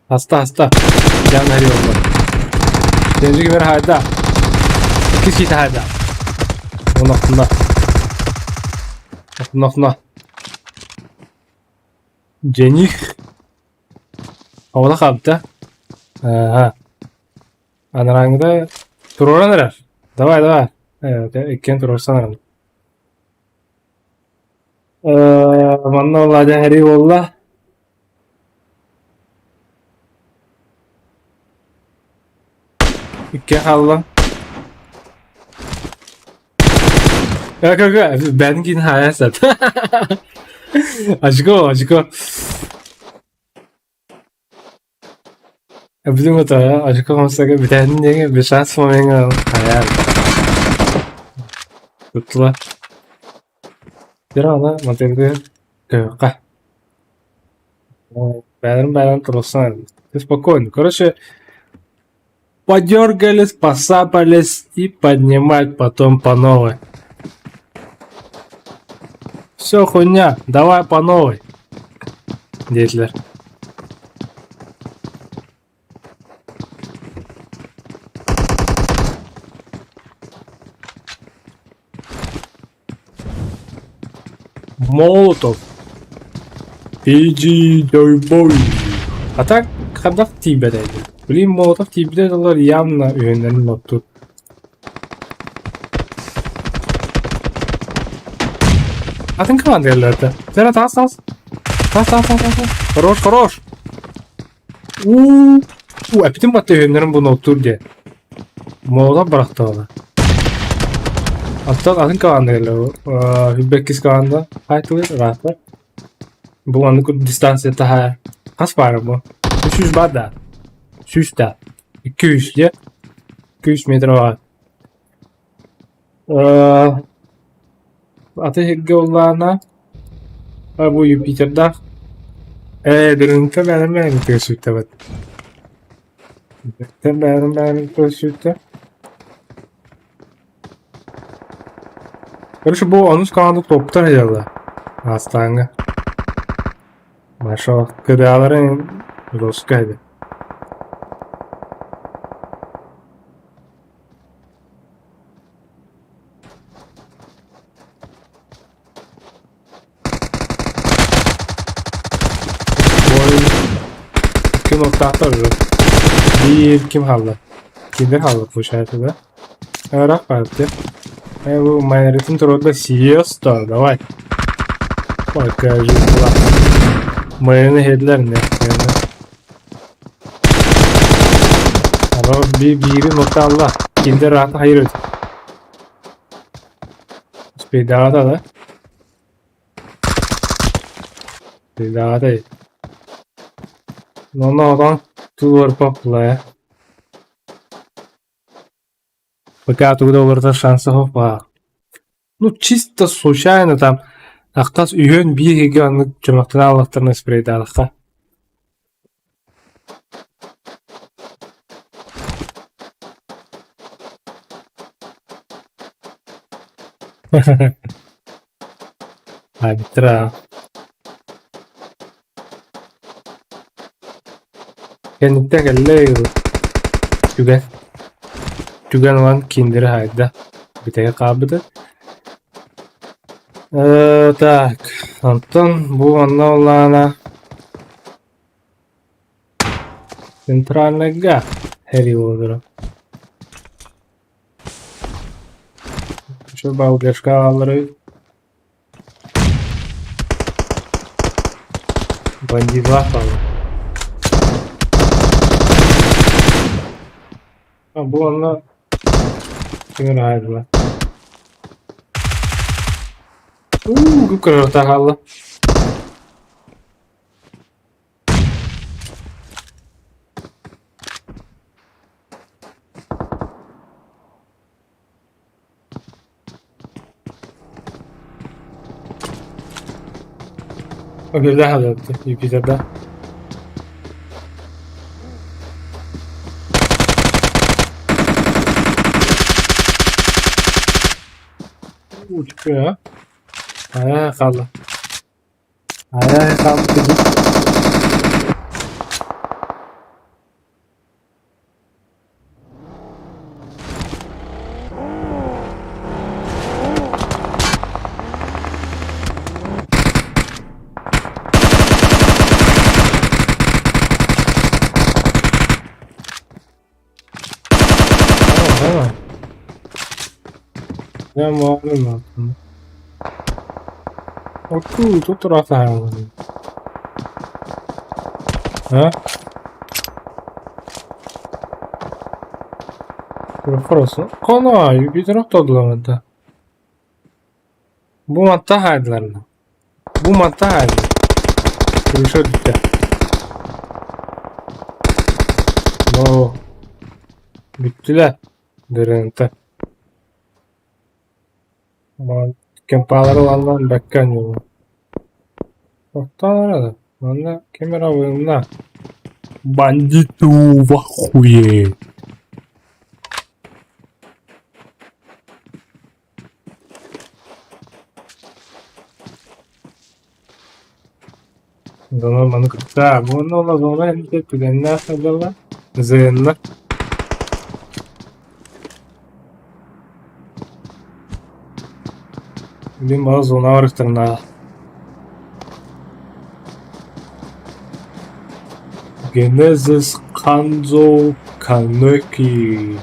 Хаста, хаста. Дьан хари олла. Сенжи кимер хайда. Иккис киһи хайда. Онохтуна. Охтуна, Жених. Ола хабта. Ага. Анарааҥҥыта туруоран эрэр. Давай, давай. Иккиэн туруорсан эрэн. Манна Владя хэрии буолла. Иккиэн хаалла. Э, бэйэтин киин хаайа сат. Очко, очко. Бүтүн отоо очко хомсага бүтээһин диэҥэ бешаас момеҥҥа хайаан туттула. Дьэ аны матыгы көһүөххэ. Бэйэлэрин бэйэлэрин туруорсан Ты спокойно. Короче, подергались, посапались и поднимать потом по новой. Все хуйня, давай по новой. Диэтилэр. Молотов. PG Дойбой. А так хайдах тиийбэт этэ? Блин, Молотов тиийбитэ дылар явно үһүннэрин оттур. Атын команда кэллэ Зара таас таас. Таас таас таас таас. Хорош, хорош. Уу, эпитин батта үһүннэрин бу оттур диэн. Молотов бырахтаҕына. Оттон атын команда кэллэ. Үбэккис команда. Хайтылыр ыраата. Бу маннык дистанция таһа хас баара бу? 300 бар да. 100 да. 200 диэ. 200 метр бар. Аты сиргэ уллаана бу Юпитердаах ээ дырыҥка бэйэм бэйэм көрсүттэбит бэйэм бэйэм көрсүттэ Короче, бу онус команда топтар дьалла Аастааҥҥа Маша кыдааларын жестко эбит. Бой ким оттаахтар уже? Биир ким хаалла? Кинилэр хаалла получается, да? Ыраах баҕайы бу майоритын туруорда сиеста, давай. Покажи Майоны иһэллэр не Аны биири ноталла. Киндер аата хайыр өт. Спейдаата да? Спейдаата. Онно отон туруорбаппыла Пока тугу да уларытар шанса суох баар. Ну, чисто случайно там ахтас үһүөн биир иһигэ оннук чөмөхтөнө аллахтарына спрейдаатахха. Айбыттара. Кэнниттэн кэллэ түгэн түгэн ылан киндери хаайда бүтэйэ хаалбыта так онтон бу онно улаана центральныйга һэрии буолара балгашка аҕаллары Бандилаах баҕайы. Бу онно ким аайдылар. Уу, күп-көрөртө хаалла. Birden yaptı Jüpiter'de. Uçuyor. Ayağa kaldı. Ayağa kaldı. А? Коно Юпитер тодламада. Бу манта хаайдыларна. Бу манта хаайдылар. Крыша бүттэ. Но бүттүлэр. Дырыынта. Кемпалары ылаллар бэккэ оонньууллар. Оттон да манна ким эрэ абыйымна. Бандиты в ахуе. Дьоно маны кытта уонна ол зона эмиэ түгэннээх сылдьаллар. ЗН Мин баҕа зона барыктарына. Genesis Kanzo Kaneki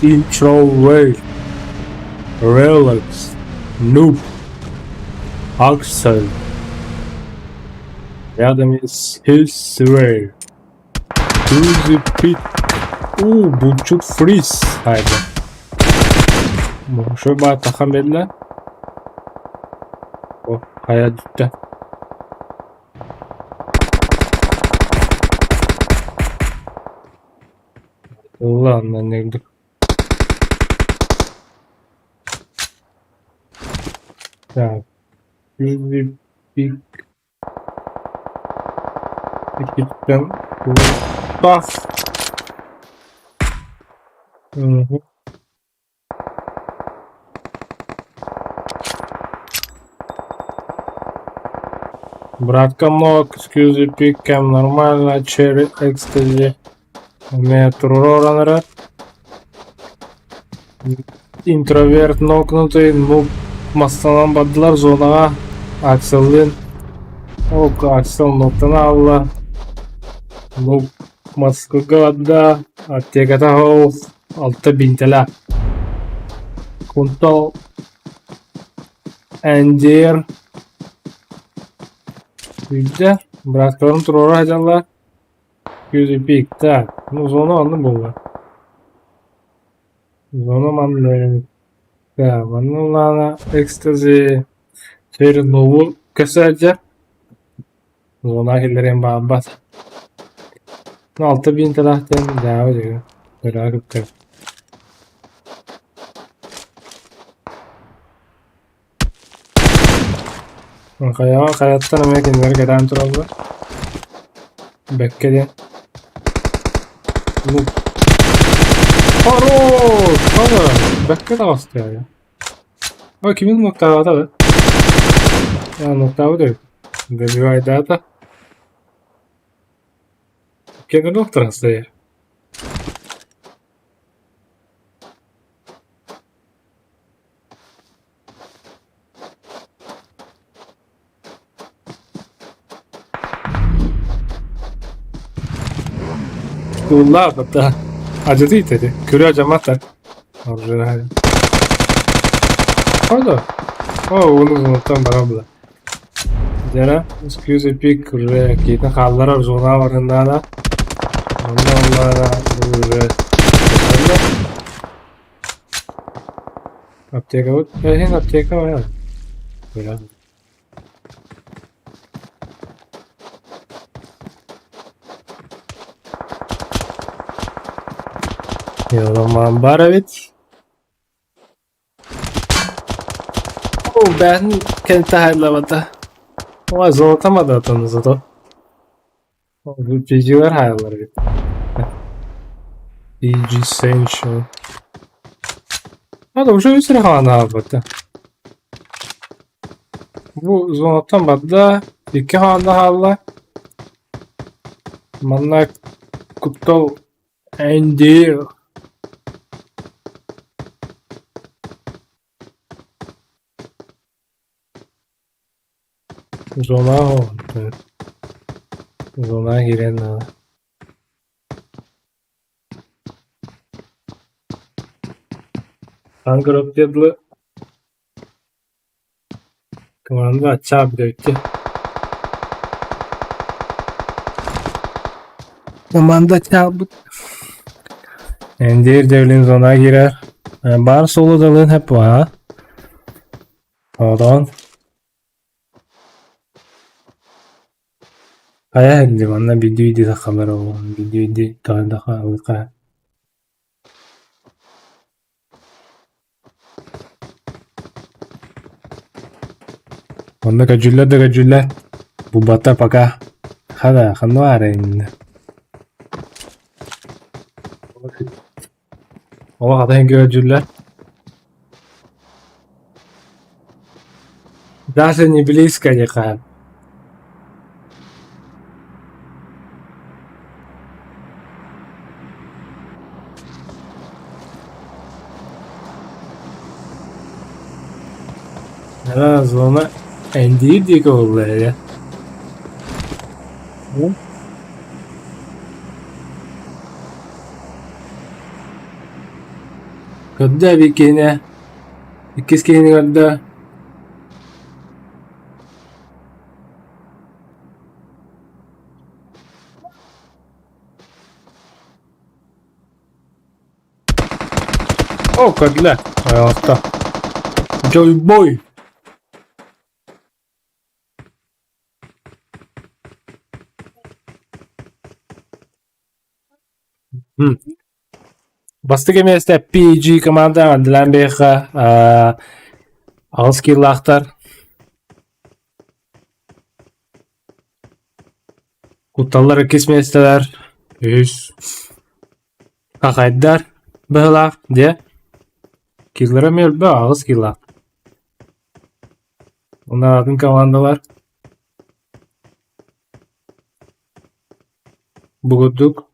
Introvert Relax Noob Axel Рядом есть Hillsway Tuzi Pit Уу, булчут Фриз хайда. Шо баа тахан бэллэ? О, хайа бүттэ. Ылла онно ньырдык. Так, Tuzi Pit Иккиттэн култах Братка мог, excuse пиккэм нормально, черри экстази эмиэ туруоран эрэр. Интроверт нокнутый, ну мастанан бардылар зонаҕа Акселлыын. Ол Аксел ноктан аалла. Ну Москваҕа барда, аптеката ол алта биинтэлээх. Кунтал Эндиэр Үүрдэ, бырааттарын туруора сылдьаллар. Күүрүппүт так, ну зона онно буолла. Зона манна так, манна ыллаана экстази Чернобыл көсөөдьө. Зона киллэриэн баҕарбат. Ну алта биинтэлээх диэн дьаабы дьиҥэ. Өрөө кыттар. Хайаҕа хайаттан эмиэ кинилэр кэтээн тураллар. Бэккэ диэн. Ну, Хорош! Хорош! Бэккэ таҕыста ээ. Ой, кимин нуктаабата да? А, нуктаабыт эбит. Добивайдаата. Кини доктор стояр. Улаабыта адьатый этэ көрө адьамматтар Правда? О, уну бара була. Дьэ, excuse пик уже киһитин хаалларар зона барын наада. Онно онно уже Аптекабыт эһин аптека бар. Бля. Роман баар эбит. Оо, бэйэтин кэнтэ хааллабата. Ой, золотомада отон зато. PG-лэр хааллар эбит. PG Essential. А, уже үс эрэ хаалан хаалбыта. Бу зонаттан барда, икки хаалла хаалла. Манна куттал Энди Зона Зона киирэн наада. Аан көрөптүө дылы команда аччаан бүтэбиттэ. Команда аччаабыт. Эндиир дьэбилин зона киирэр. Баар суолу далыын хэп буолаа. Оҕотоҕун Хайа иһиллим, онно биирдии-биирдии сахалар буолан, биирдии-биирдии тоһуйдахха Онно көдьүллэр да көдьүллэр, булбаттар пока хана ханна баарый иннэ Олох атын көдьүллэр Даже не близко никак. Зона Энди диэки буолла ээ. Көрдө биир киһини, иккис киһини көрдө. О, көрдүлэр. Ойоҕосто. Дьойбой! Бастакы миэстэ PG команда Андылаан биһиэхэ 8 киилаахтар. Кутталлар иккис миэстэлэр, үһүс хахайдар быһыылаах дьэ киилэрэ эмиэ элбэх 8 киилаах. Уонна атын командалар бу курдук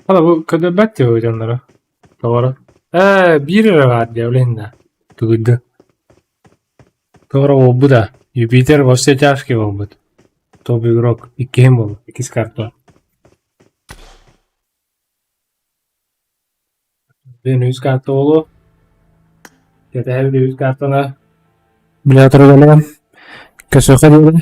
Hala бу көрдөрбөт дии дьонноро тоҕоро ээ биир эрэ баар дии ол иһин да тугуйда тоҕоро буолбута Юпитер во все тяжкие буолбут топ игрок иккиһин буолбут иккис карта Билигин үһүс карта буолуо кэтэһэбит үһүс картаны билэ турар көрсүөххэ диэри.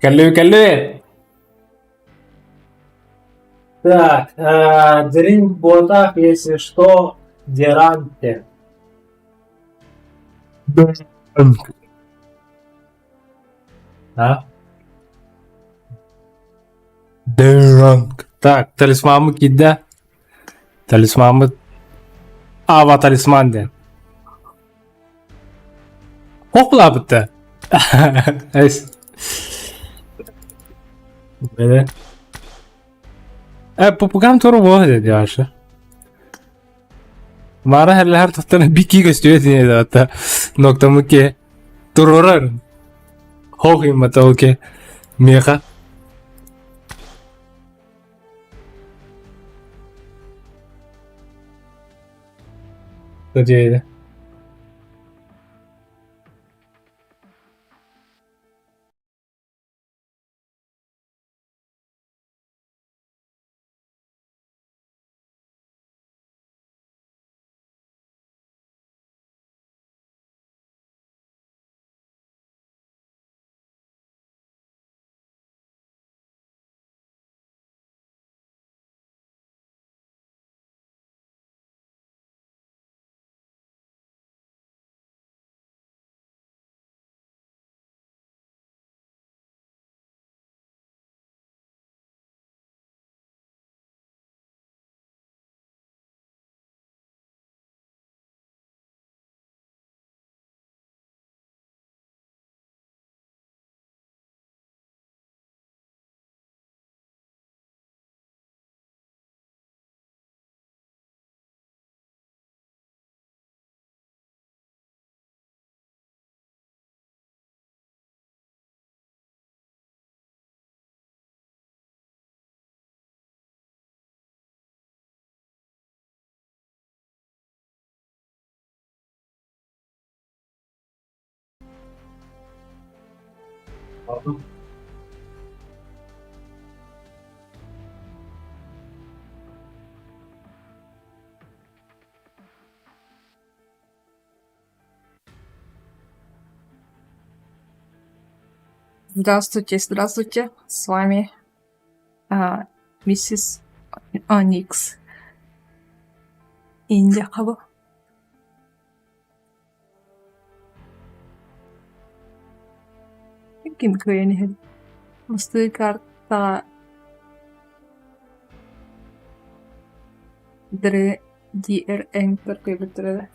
Кэллиби, кэллиби! Так, Дирин Ботах, если что, Деранте. А? Дыранг. Так, талисмаммыт киирдэ. Талисмаммыт Ава талисман диэн. Хохлаабыт да. Эс. Бele. Попугам тура буо dedi Аша. Мара херлер туттан бики көстүө диye да ноктамыке турорар. Хохимматолке меха. Диэри. Здравствуйте, здравствуйте, с вами миссис Оникс. Индия хабы. Ким кыайан иһэн Мастыы картаҕа ДР кыайбыттара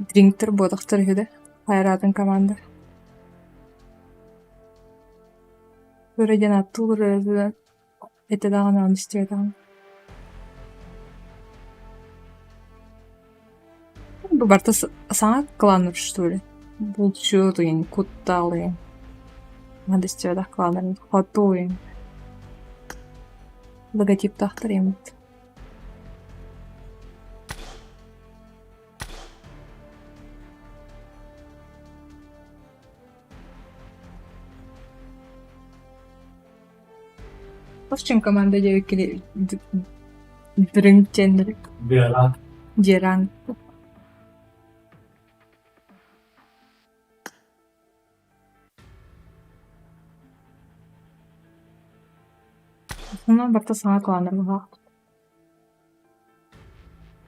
Дрингтэр буотахтар үһү да, хайараатын команда Өрө диэн ааттыыллар этэ даҕаны ону истибэтэҕим Бу барыта саҥа кланнар что ли? Булчут куттал Надо истибэтэх кланнарын хоту Логотиптаахтар эмит Овчен команда диэбиккини Дырыҥ диэннэри Дыараан. Дьиэраан Онон барыта саҥа кланнар быһаах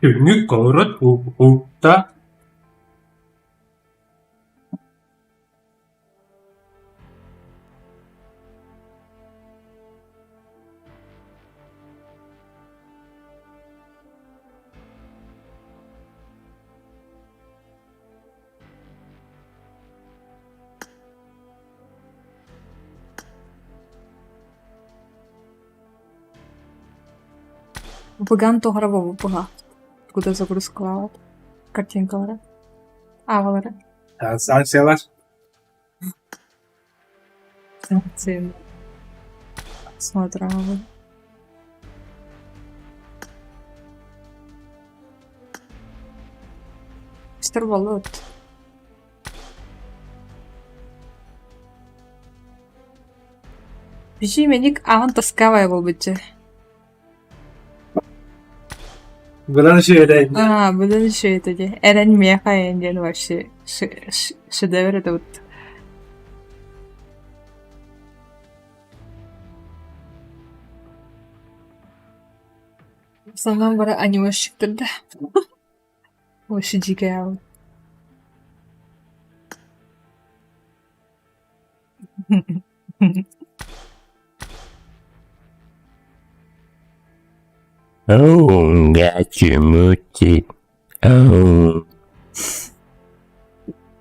Күҥҥү куорат уһукта Выган тоҕоро быһа Куда загрузкалаабат картинкалара аҕалара Санкциялар. Санкции смотрела. Мистер Волод. Бiji мэник аҕын тоскавая буолбут дьэ. Быдан үчүгэй. А, быдан үчүгэй этэ дии. Эрэн миэхэ диэн вообще шедевр это вот. Санаам бары анимешщиктэр да. Вообще дьиикэй. Oh, gotcha, Oh.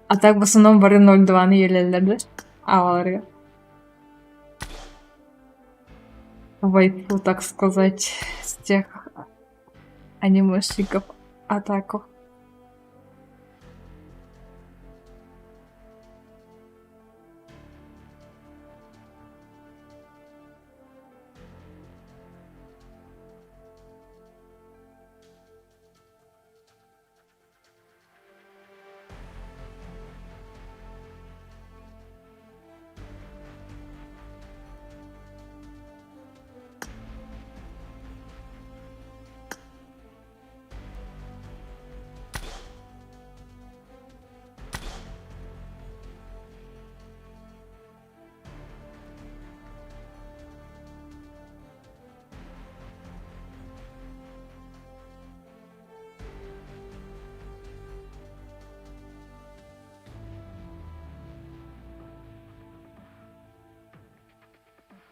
А так в основном бары 0,2-ны иэлэллэр да аҕаларыгар. Вайфу, так сказать, с тех анимешников атаку.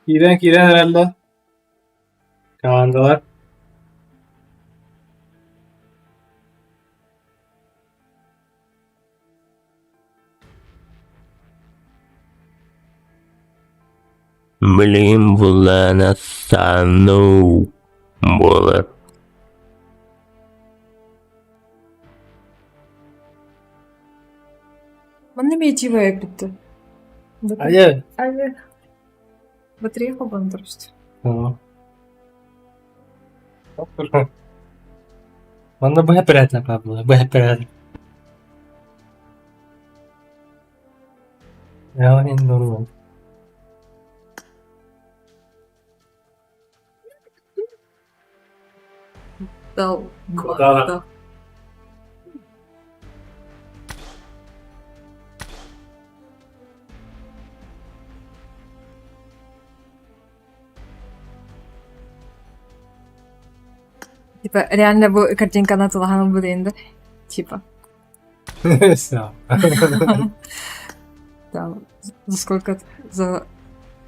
Киирэн киирэн эрэллэр. Командалар. Блин, булана сану буолар. Манна эмиэ эппитте. Айа. Айа. Батарея холбоон турбут. Манна быһа переэтэ Павла, быһа переэтэ. Нормально. Дал. Да. Типа, реально бу картинканы атылаһан ылбыт да? Типа. Все. Там, за сколько? За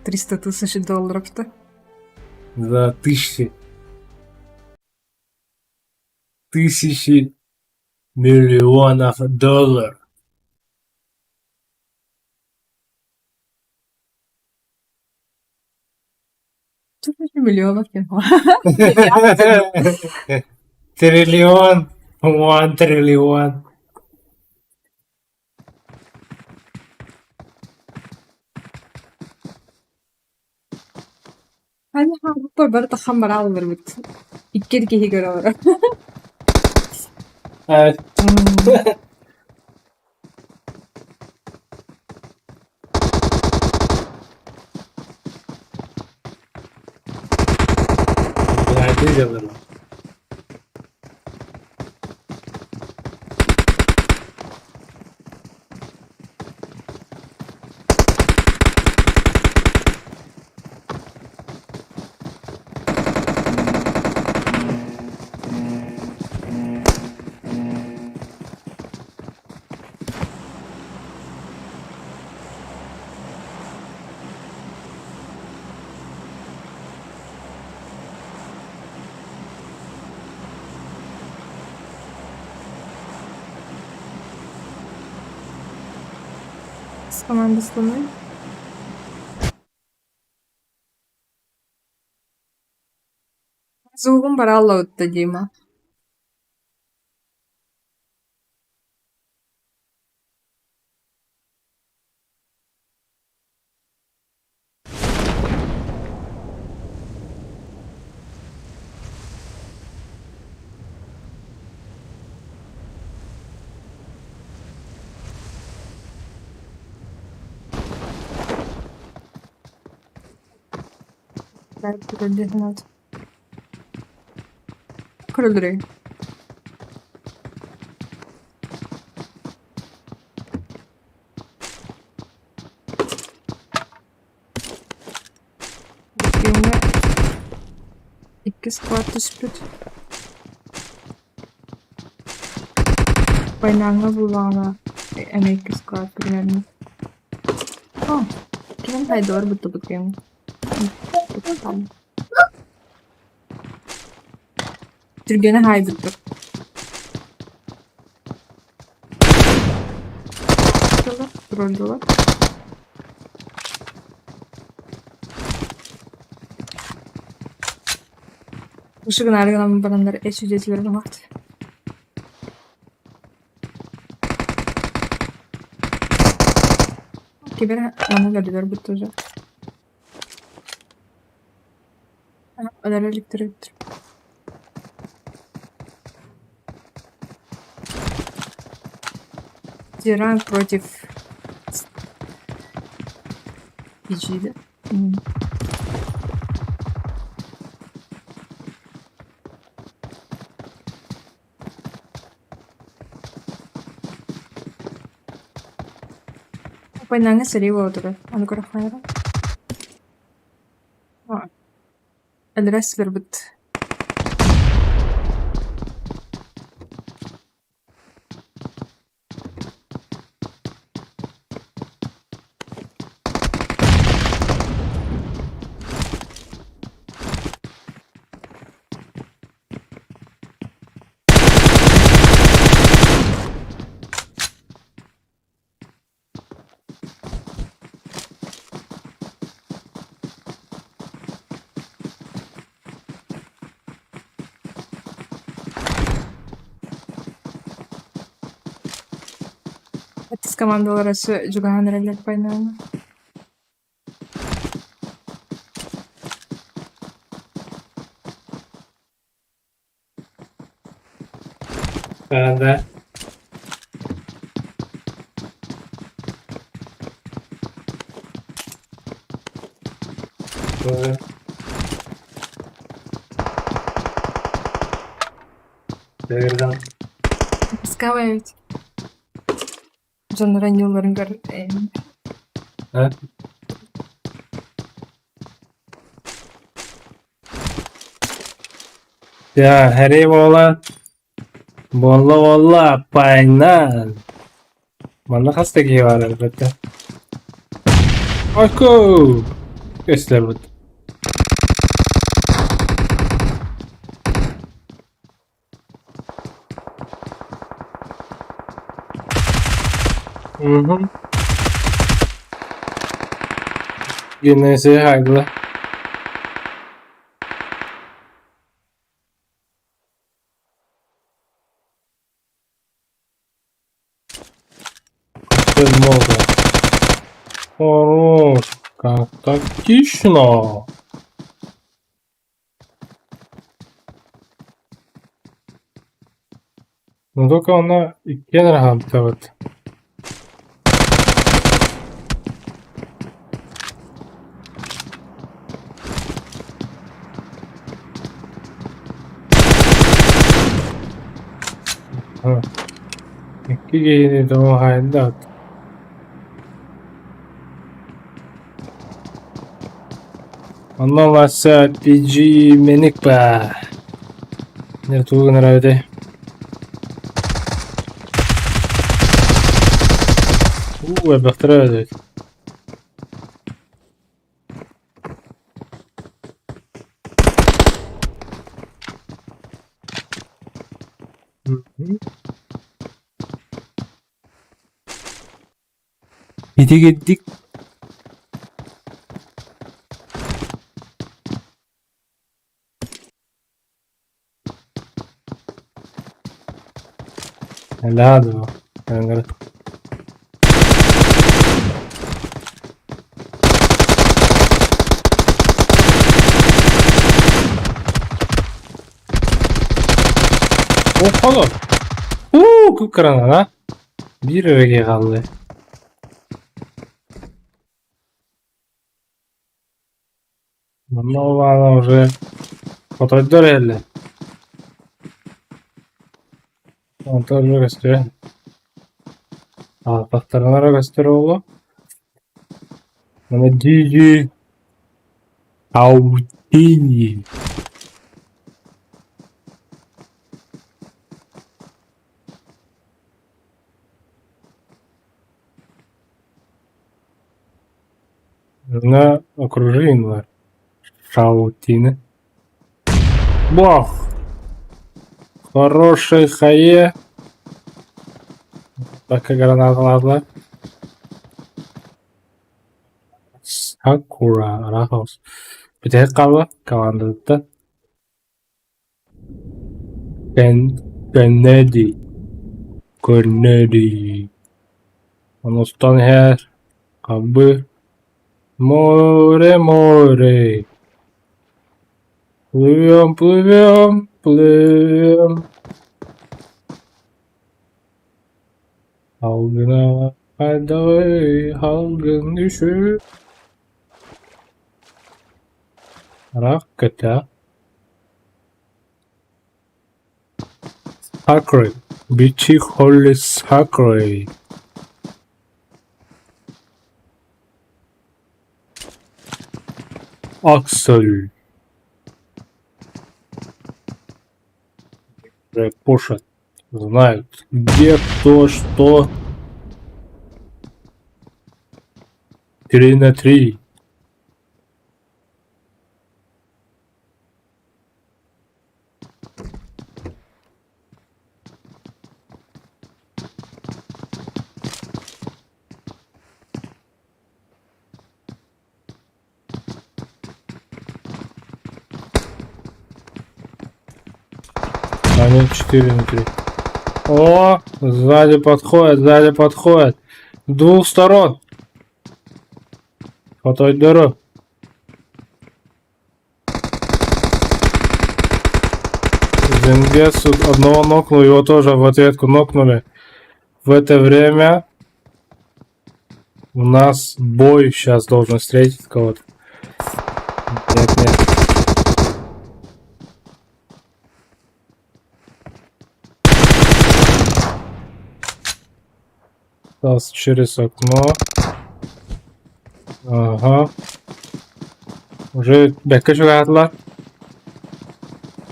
300 тысяч долларов-то? За тысячи. Тысячи миллионов долларов. Тысячи миллионов не Триллион. One триллион. Аны хаалбыппар бары таххан бараалларбыт. Иккиэн киһи көрө олорор. Видел. С команды слоны. Звугун барааллабытта Дима. Көрөллөрүй. Иккис склад түспүт. Байнааҥҥа буллаҕына эмиэ иккис склад примерно. О, ким хайдыар буттубут ким. Түргэнэ хаайбыттар. Турардылар. Ышыгын гынан бараннар эч үдэтилэр баҕат. Кибер маны көрдүлэр бут уже. Өлөр эликтэр Тиран против Иджида. Пайнаҥҥа сэрии буола турар, ону көрөххө Өлөрө сылдьарбыт Аттыс командалар өссө дьугаһан эрэллэр пайнаана. Да. Дэгэрдэн. Пускай ведь. Дьоннор анньыылларын көр А? Я, Harry буола буолла буолла аппайынан. Манна хас да киһи баар элбэттэ. Ойку! Көстөрбүт. Мгм. Генезия хайдыла. Много. Хорош. Как тактично. Но только она иккиэн эрэ хаамтабыт. Икки киһини тоҕо хаайда Онно Вася PG мэник баа. Не тугу гынар эбитэй? Уу, элбэхтэрэ эбит. Итигирдик Элээ дуо ыҥырыт Оһолор Уу кып-кыраҥаҕа биир эрэ киһи хаалла. Манна ол аана уже хотойдор иһэллэр. Онтон уже көстүө. Аалбаттарына эрэ көстөр буолуо. Маны дии-дии Аудини. На окружение Шаутины. Бах! Хороший хае. Пока граната ладно. Сакура Рахос. Бүтэһик хаалла командата. Кеннеди. Кеннеди. Онустан иһэр хабы море море. Плывем, плывем, плывем. Халгына хайдагый халгын үшү. Рак көтө. Sacred. Бичи Холли Sacred. Аксель. Пушат. Знают, где, кто, что. 3 на 3. А нет, 4 на 3. О, сзади подходят, сзади подходят. С двух сторон. Хотойдору. Зенгесу одного нокнул, его тоже в ответку нокнули. В это время у нас бой сейчас должен встретить кого-то. Нет, нет. Сейчас через окно. Ага. Уже бэккэ чугаһаатылар.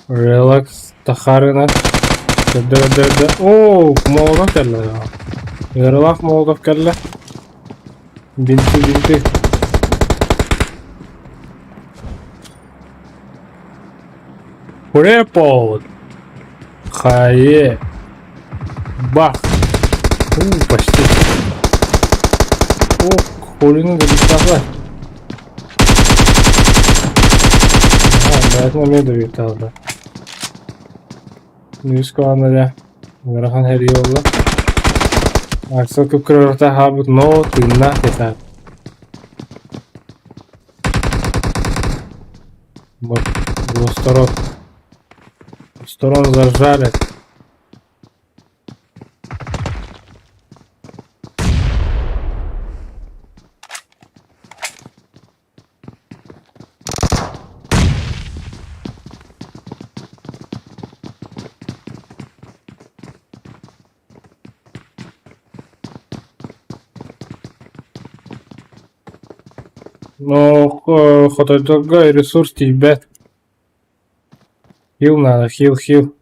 Релакс Тахарина. Көрдө-көрдө. Оо, Молотов кэллэ. Ыарылаах Молотов кэллэ. Бинти, бинти. Препод. Хайе. Бах. У, почти. О, холины добиталар. Аа, бэйэтин эмиэ добиталар. Үс команда ыарахан сэрии буолла. Аксел кып-кырыарта хаалбыт, но тыыннаах диэтэ. Вот, двух сторон. Сторон зажали. Но хотойдорго ресурс тиийбэт. Хил надо, хил, хил.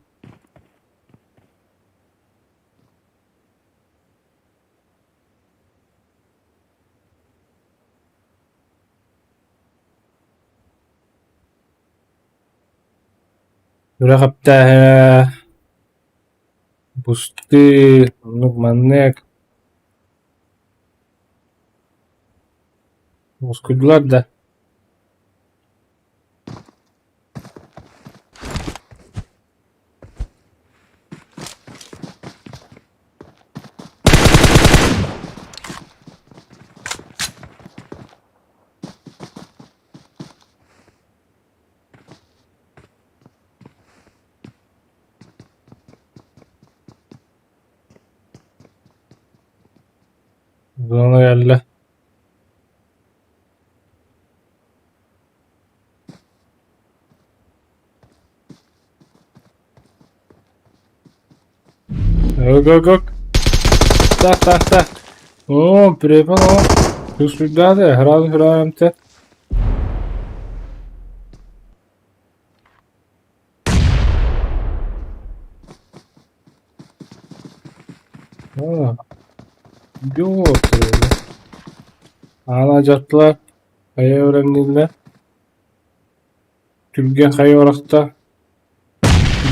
Үрэх эптээһэ бусты, оннук маннык Мускуйдулар да. Зона кэллэ. Ок, ок, ок. Так, так, так. Оо, препон, оо. Түспүттээх градус градус Оо, Аана дьаттылар. Хайа бэлэмнииллэр? Түргэн хайа орохто.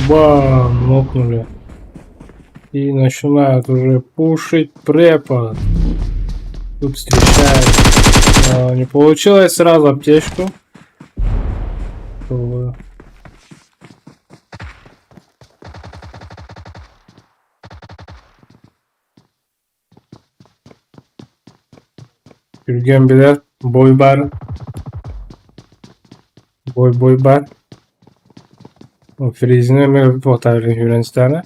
Бам! Нокнули. И начинают уже пушить препод. Тут встречают. Но не получилось сразу аптечку. Түргэн билэр бой бар. Бой бой бар. Фризини эмиэ туохтаабытын сүүрэн истэҕинэ.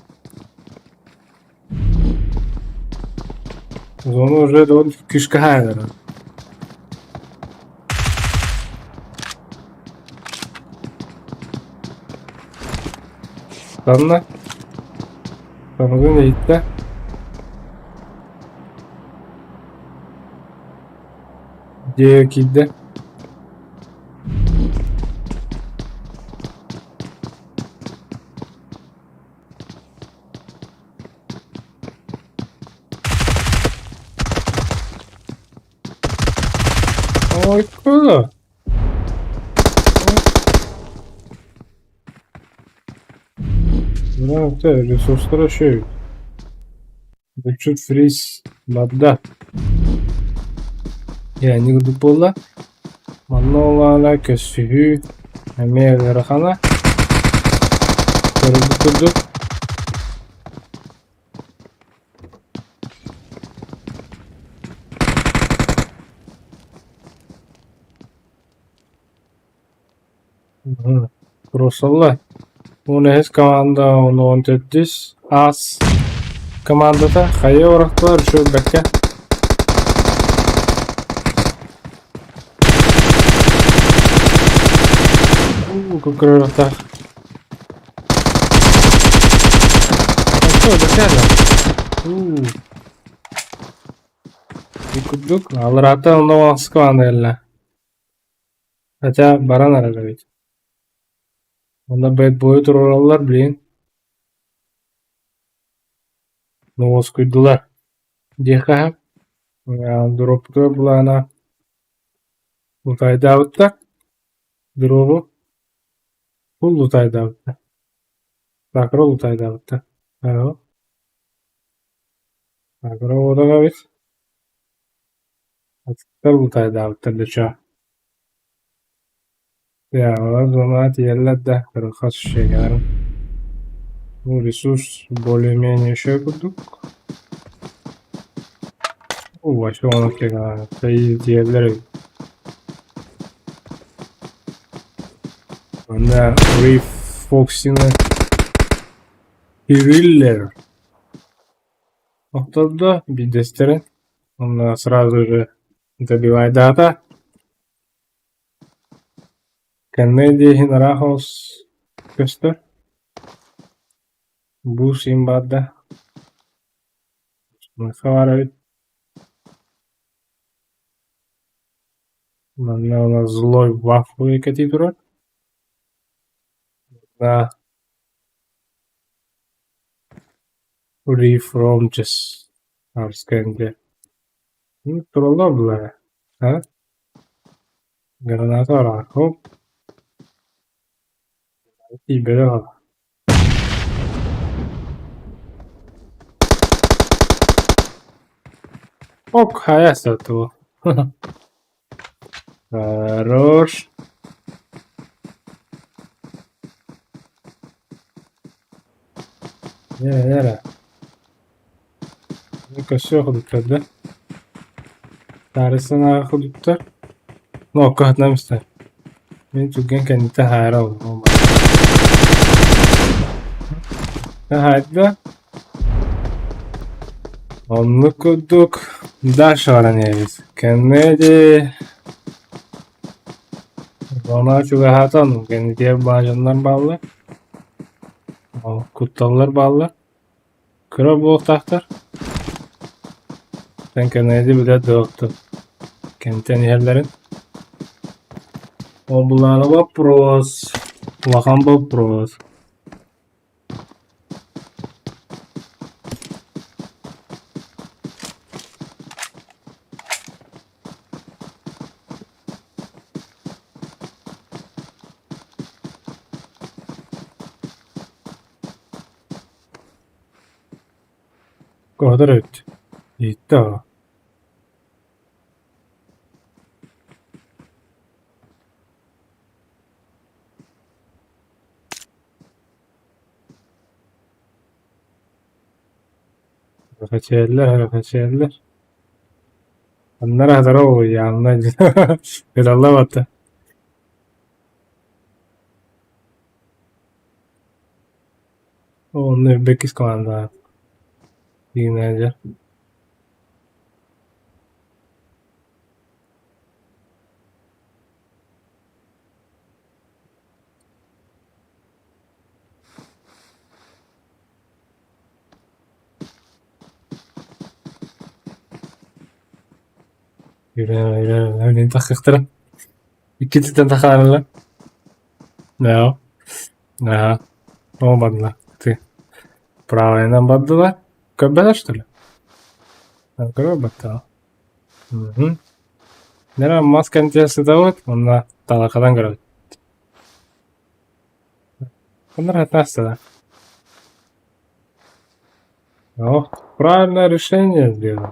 Зона уже күүскэ хаалара. Танна. Таныгын иһиттэ. Дьиэ киирдэ. Ой, куда? Ресурстара үчүгэй. Булчут фриз барда. Дьэ, курдук буолла. Манна ол көссүһүү эмиэ ыарахана. Көрөрбүт курдук. Просалла. Уон команда 14 ас командата хайа орохтулар үчүгэй Кукуруза. Курдук аллараата онно команда кэллэ. Хотя баран эрэр эбит. Онно Bad Boy туруораллар, блин. Ну уоскуйдулар. Диэххэ дроппутугар былаана лутайдаабыттар. Дробу фул лутайдаабыттар. Сакура лутайдаабыттар. Сакура уотага эбит. Атыттар лутайдаабыттар дечо. Я, зона тиийэллэр да, хас шегарын. Ну, ресурс более-менее еще курдук. Вообще он тиийэллэр эбит. Манна Рейф Фоксина Триллер. Охтордо биирдэстэрин. Онно сразу же добивайдаата. Кеннеди ыраах көстөр. Бу син барда. Баар эбит. Манна у нас злой вафлы кэтии турар. Да. Reformches Арскэнде. Ну, тураллар булара. А? Граната баар. Хоп. Тиийбэтэх. Ок, хайа сатуу. Хорош. Yere yere. Көссө худуттар да. Таарыстан аҕа худуттар. Ну, окко истэр. Мин түргэн кэнниттэн хаара ол. Хаайда. Оннук курдук дальше баран иһэбит. Кеннеди Зона чугаһаатан кэннитигэр баажаннар бааллар. Кутталлар бааллар. Кыра буолуохтаахтар. Тэн Кеннеди билэр да кэнтэн иһэллэрин. Ол булаана вопрос. Улахан вопрос. Куотар эбит. Ииттэ оо. Хачээллэр, хачээллэр. Аннара хатара уһуйаанна ыталлабата. Онно бэккис командаҕа тиийинээдьэ. Үрэ тахсыахтара. Иккититтэн тахаараллар. Да. Ага. Ол барда. Ты правильно бардылар. Көрбөтөр что ли? Көрбөттө. Мгм. Нера маска интересовать, онна талакадан көрөбүт. Оннор хатаастала. О, правильное решение сделали.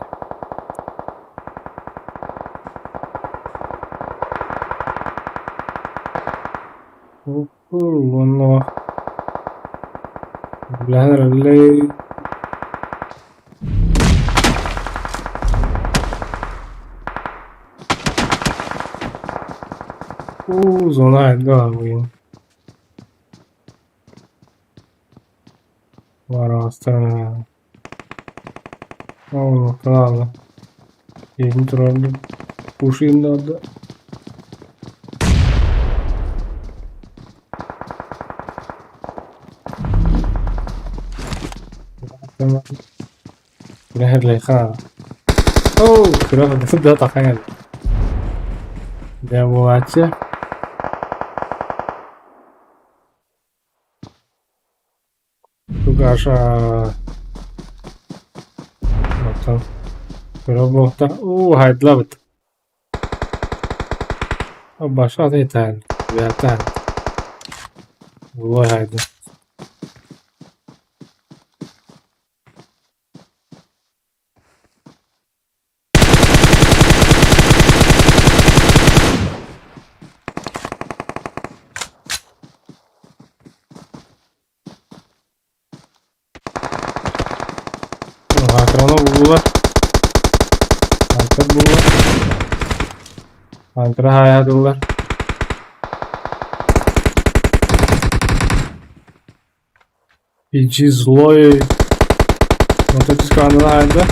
Оно. Бля, Уу, зона да, Бараҕастара Ол Иһин турарбын Ушиннарда Дьэ буолааччы. Тугаша оттон көрө буолта уу хайдылабыт баша тайан бятан Улой хайды. Хаакыраны буллулар. Хантер буллулар. Хантера хаайаатылар. PG злой. Вот это скандал, да?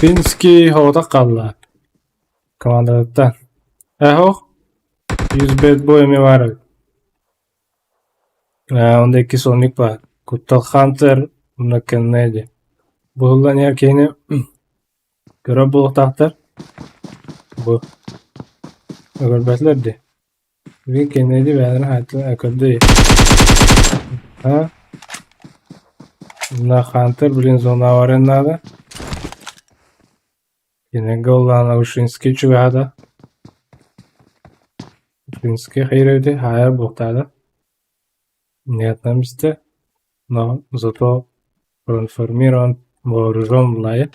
Финский хоҕотох хаалла командатыттан. Эһох 105 бой эмиэ баар эбит. Онда икки сонник баар. Куттал Хантер уонна Кеннеди. Быһыллан иһэр киһини көрөр буолуохтаахтар. Бу көрбөтүлэр дии. Билигин Кеннеди бэйэлэрин хаайтылар көрдө А? Мына Хантер билигин зонаҕа барыан наада. Кинигэ ыллаан Ушинский чугаһаата. Ушинский хайыр эбитий, хаайар буолуохтаата. Нет, истэ, но зато проинформирован, вооружен былайы.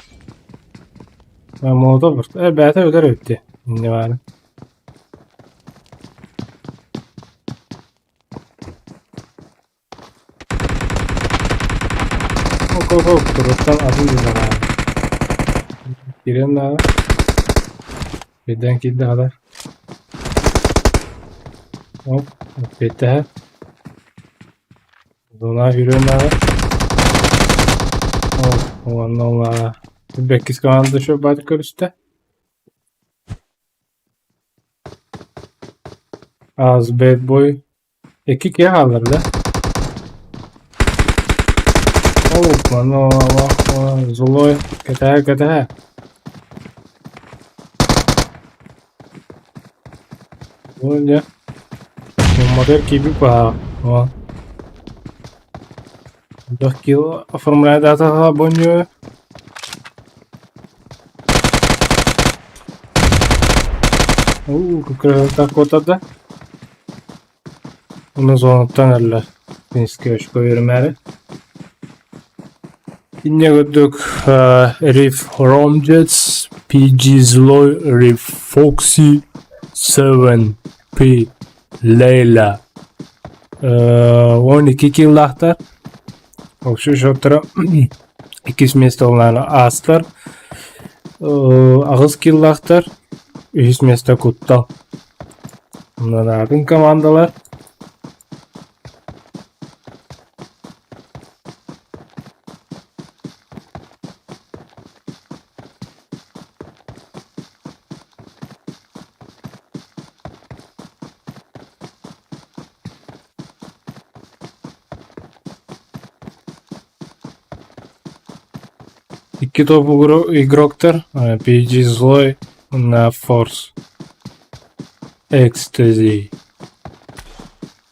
Молотов бэйэтэ өлөр эбит дии, инньэ баара. Оп-оп, туруттан атын дьиэҕэ киириэн наада. Birden киирдэ хатар. Оп, эппиэттэһэр. Зона киириэн наада. Оп, уонна ол бэккис команда баат көрүстэ. Аз bad boy Икки киһи хааллар да? Ол злой кэтэһэ кэтэһэ. Ол дьэ мотор киирбит баһаа. Элбэх кило оформляйдаатаха бонньуо. Уу, кытта куотарда. Уну зонаттан өллө. Киниэскэ очко биэримээри. Инньэ курдук Риф Romjets, PG Злой, Риф Foxy, 7P Лейла 12 киллаахтар. Вообще счеттара иккис место онлайн аастар. Аҕыс киллаахтар. Үһүс место куттал. Атын командалар. Икки топ игроктар PG Злой на Force Ecstasy.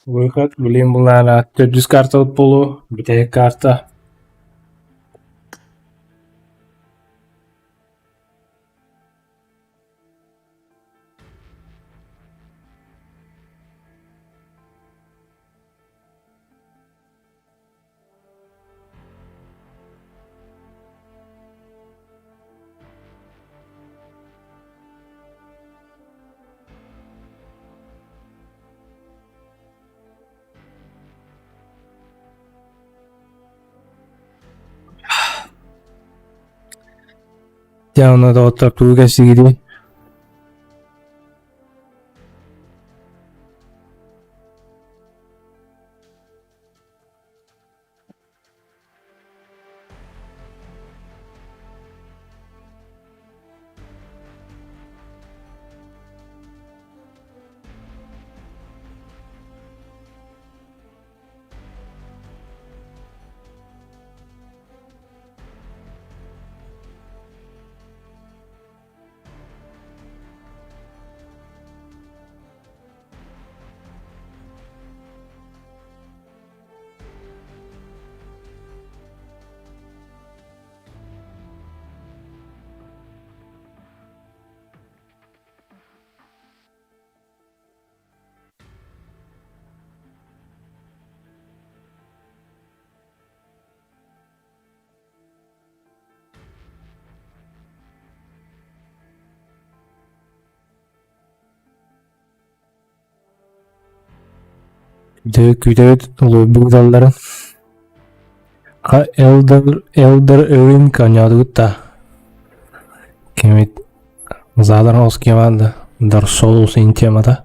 Выход, блин, булаана төрдүс картабыт буолуо, бүтэһик карта. Дьэ онно доҕоттор тугу кэпсиигитий? Дьэ күүтэбит улуйбут далларын. Ха Элдер Элдер Ring оонньоотубут да кимит Задар Оскиман да Dark Souls темата.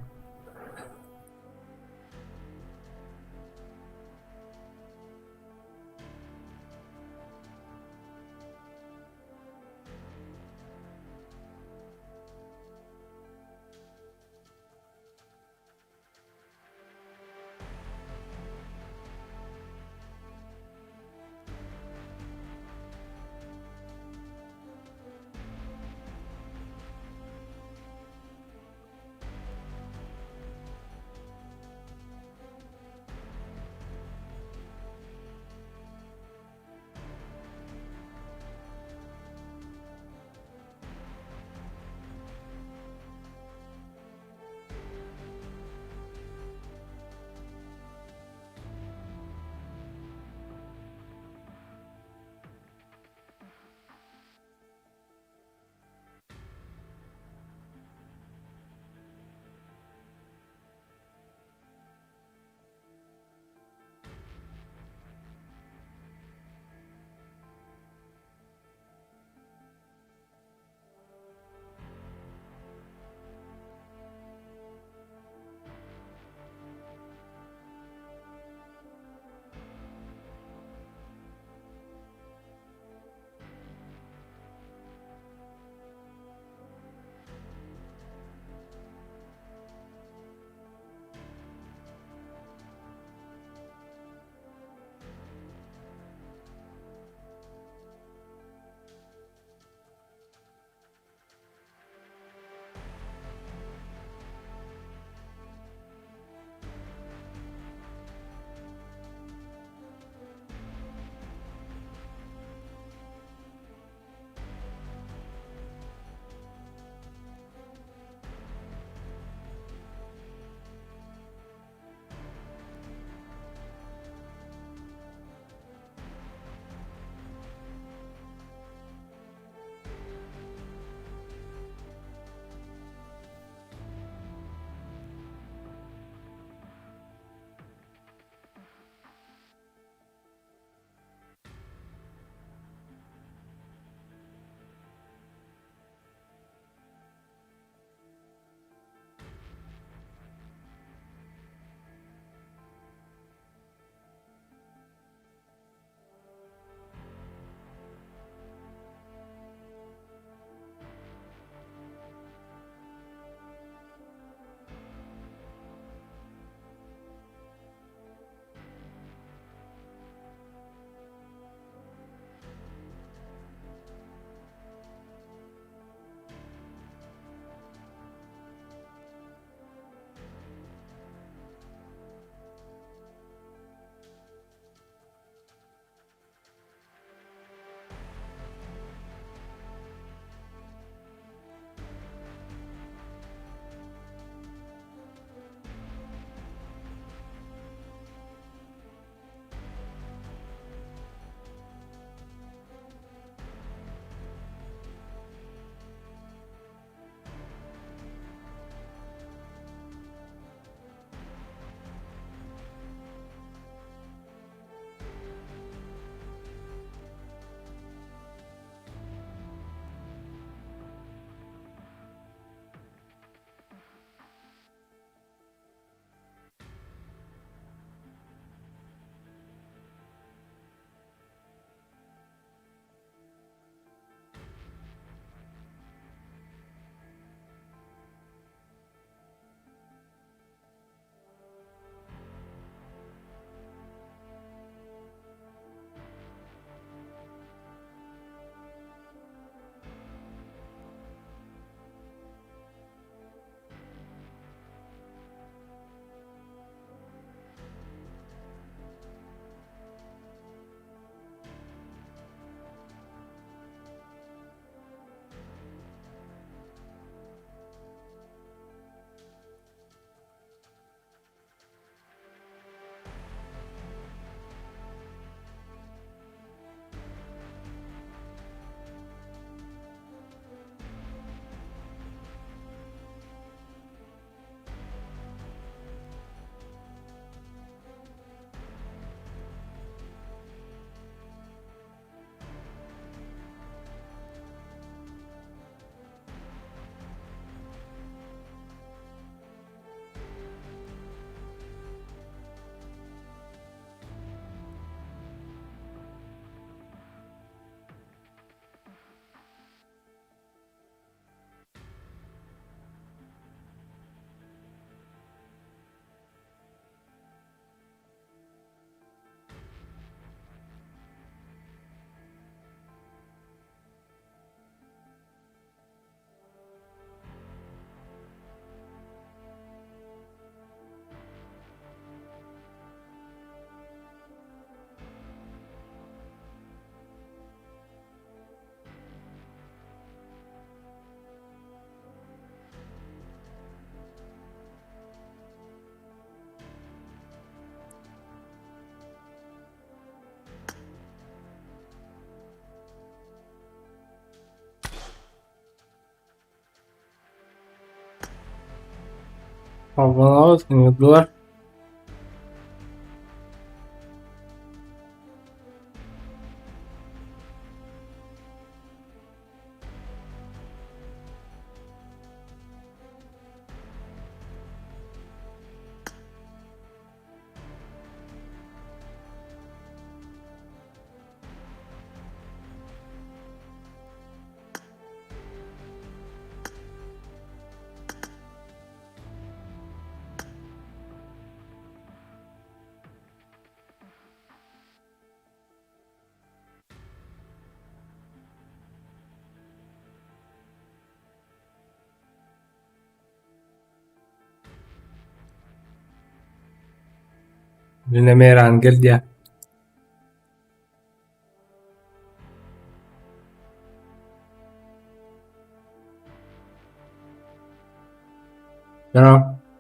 Холбоноҕут, ыҥырдылар Мин эмиэ Рангер диэн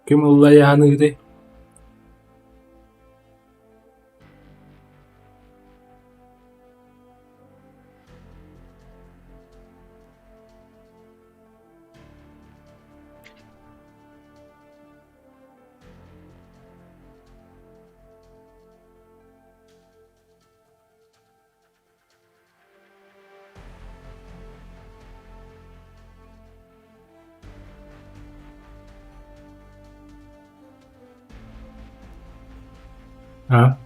Ким ыллайаһаныыдый? А?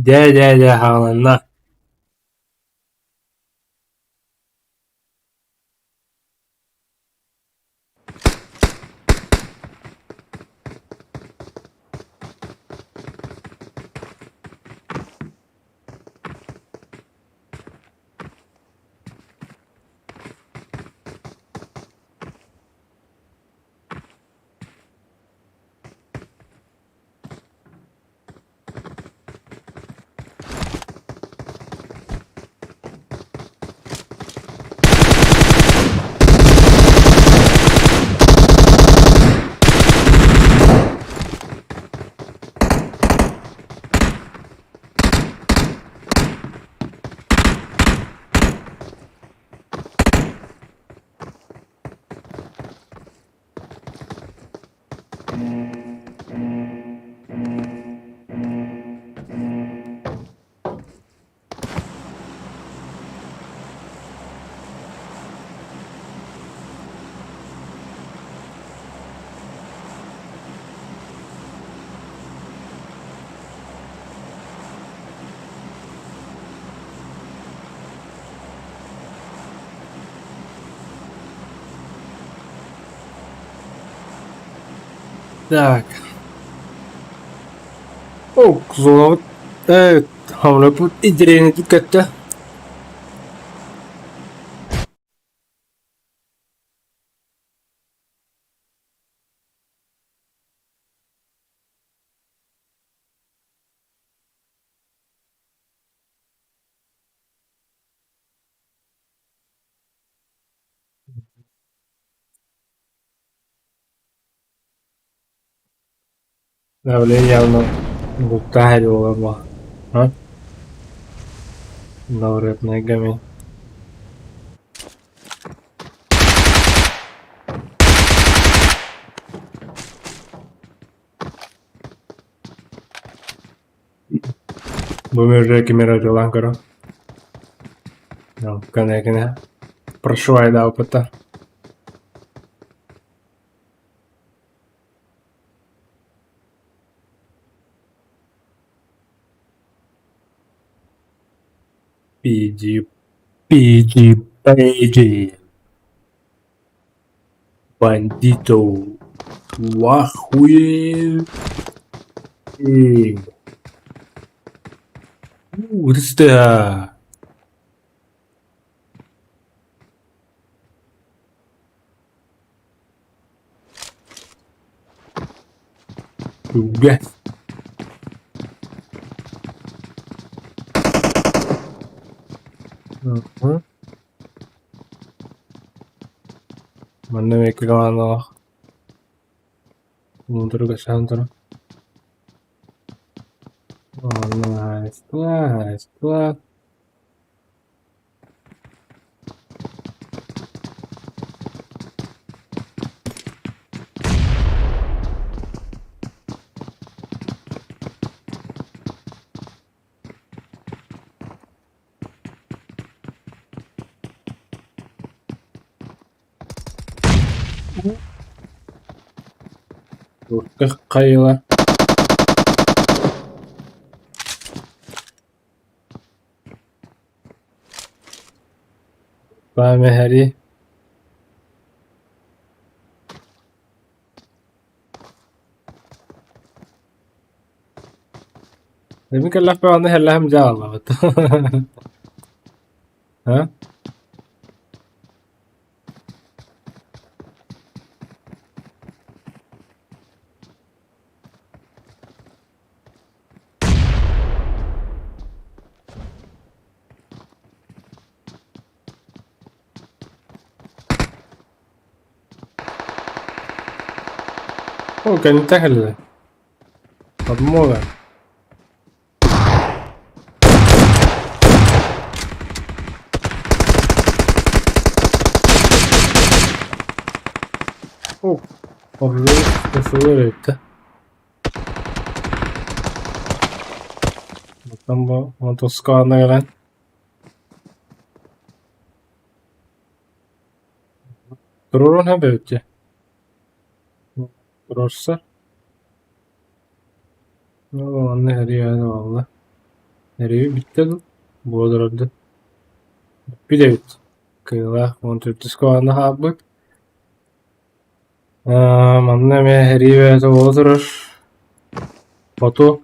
Дьэ, дьэ, дьэ, саҕаланна Так. О, зонабыт хамлаппыт интэриэһинэйдик көттө. Давление бултаах эрэ буолар а? Наурядныйга Бу мүррэ ким эрэ одьулаан көрөн. Кэнэ-кэнэ прошивайдаабыта. PG PG PG Бандито Вахуе Ух Үгэ. Манна эмиэ командалаах. Мундуруга саантара. Онно хаһаайыстыба, хаһаайыстыба. Хайыла. Памэхэри. Эми кэллэхпэ аны хэллэһим дьааллабыт. А? Ол кэнниттэн кэллэ. Подмога. О, эбит Оттон бу мотоскаана кэлэн туруорун эбит дии. Туруорса. Ну, манна эрийэн буолла. Эрийии бүттэ дуу? Буолар Бүппүт эбит. Кыылаах уон төрдүс кылаана хаалбыт. Манна эмиэ эрийии бэйэтэ буола турар. Хоту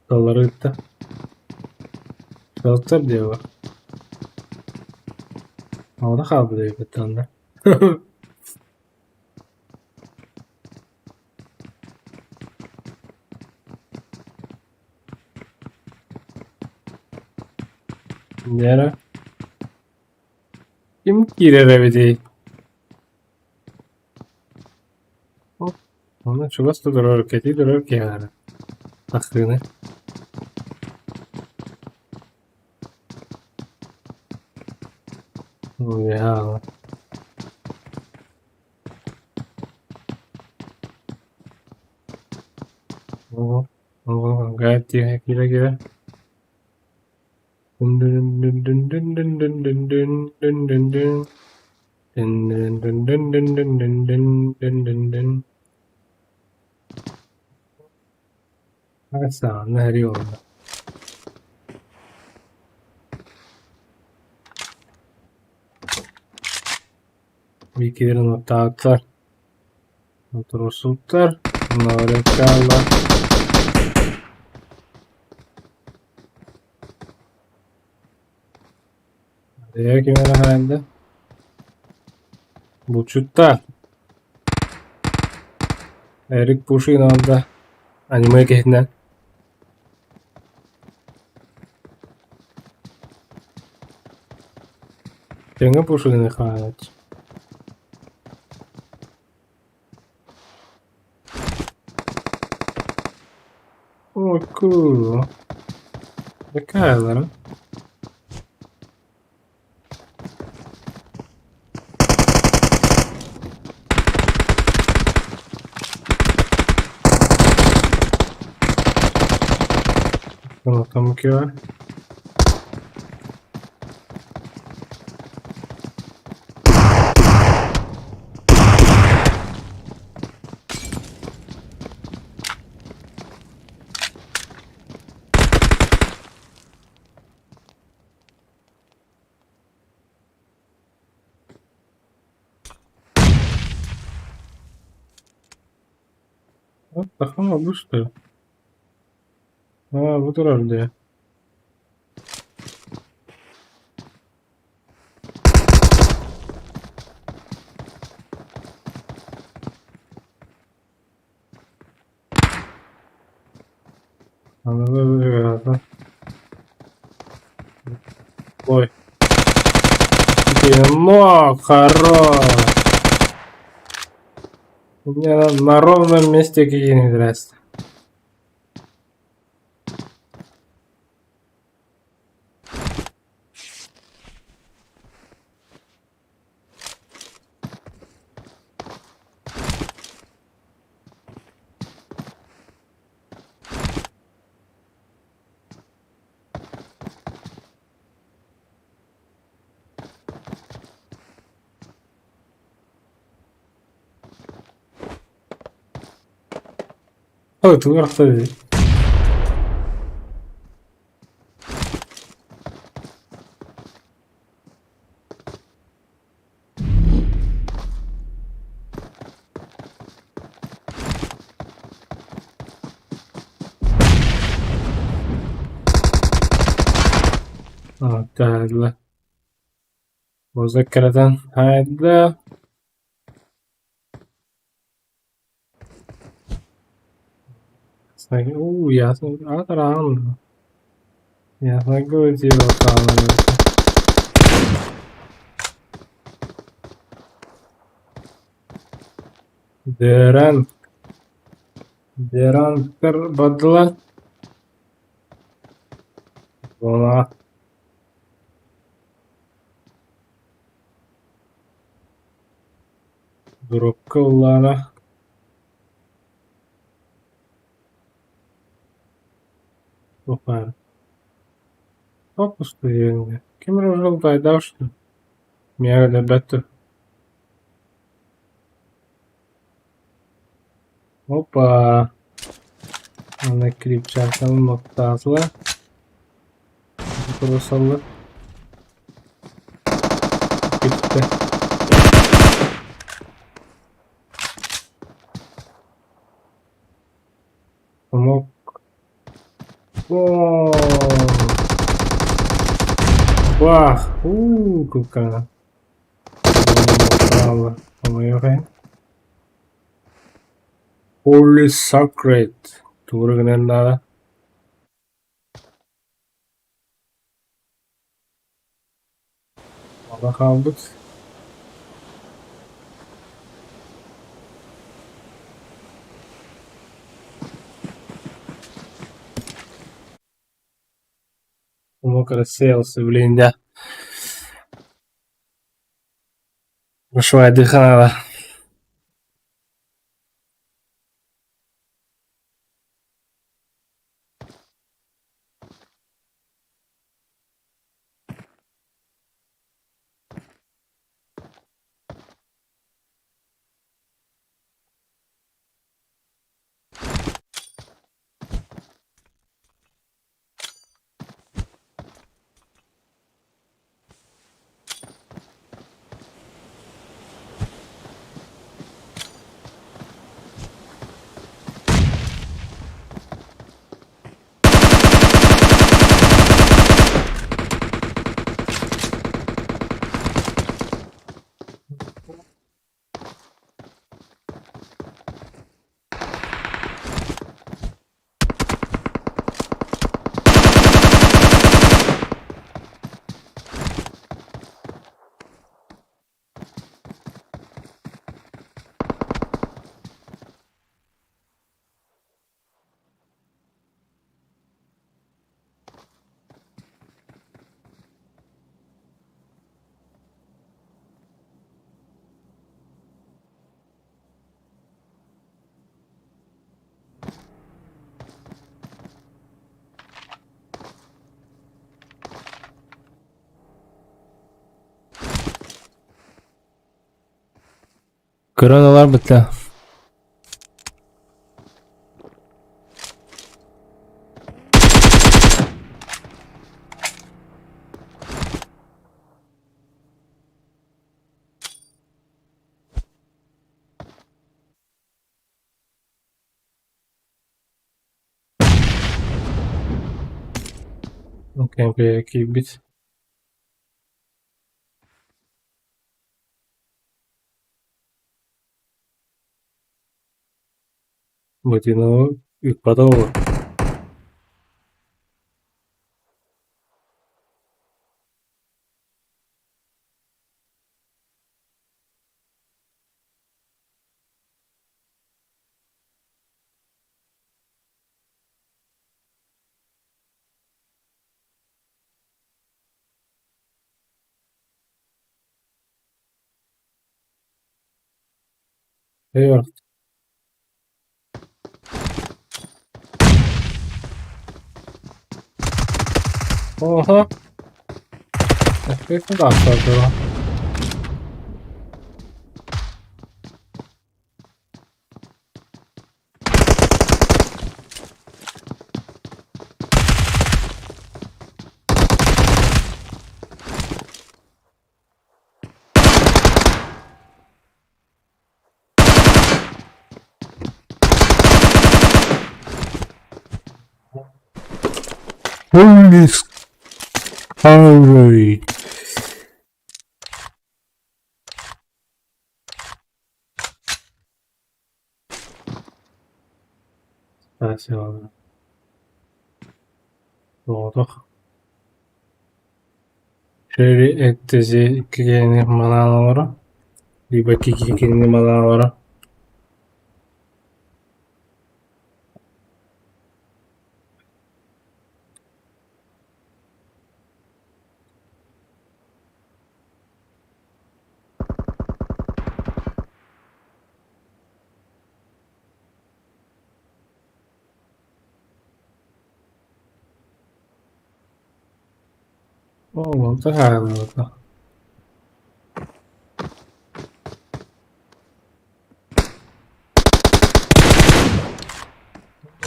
Тыллары ыытта. Сылтар диэҕэ. Оҕото хаалбыт эбиппит онно. Лера. Ким киирэр эбитий? Онно чугас да турар, кэтии турар киһи баара. Тахсыыны. Уйаала. Оо, гайд тиэхэ киирэ-киирэ. Дун-дун-дун-дун-дун-дун-дун-дун-дун-дун. Дун-дун-дун-дун-дун-дун-дун-дун-дун. Саҕана эрий олордо. Биикилэрин оттаабыттар. Туруорсубуттар. Норекалар. Ким эрэ хаайда. Булчуттар. Эрик Пушин ылда. Аниме киһитинэн. Тэҥҥэ Пушины хаайааччы. О, cool. Такая, Там QR. Тахама бу что? А, бу турар дии. Ой. Но, хорош. У меня на ровном месте какие-нибудь здрасте. Ой, тугар Таалла. مذكرة هذا Деран Дерантер бадла Она Дуруккаллаана Опа. Опустуйуҥ Ким эрэ ужалтайдаах что Миэхэ өлөрбөт дуо? Опа! Аны клипчатканы ноттаатылар. Туруорсаллар. Бүттэ. Омук. О! Бах! У, кукана. Holy Sacred. Тугу гынан наада? Мала хаалбыт. Омук рассеялся, блин, да. Ушвайдыханала. Көрөн ыларбыт да. Окей, киирбит. Бытыны ыыппата буолуо. Eyvallah. Oha. Эффект да. Holy Alright. Спасибо. Соҕотох. Шери эттези икки киһини манаан олоро, либо икки киһини манаан олоро. Оо, таһаарбыта.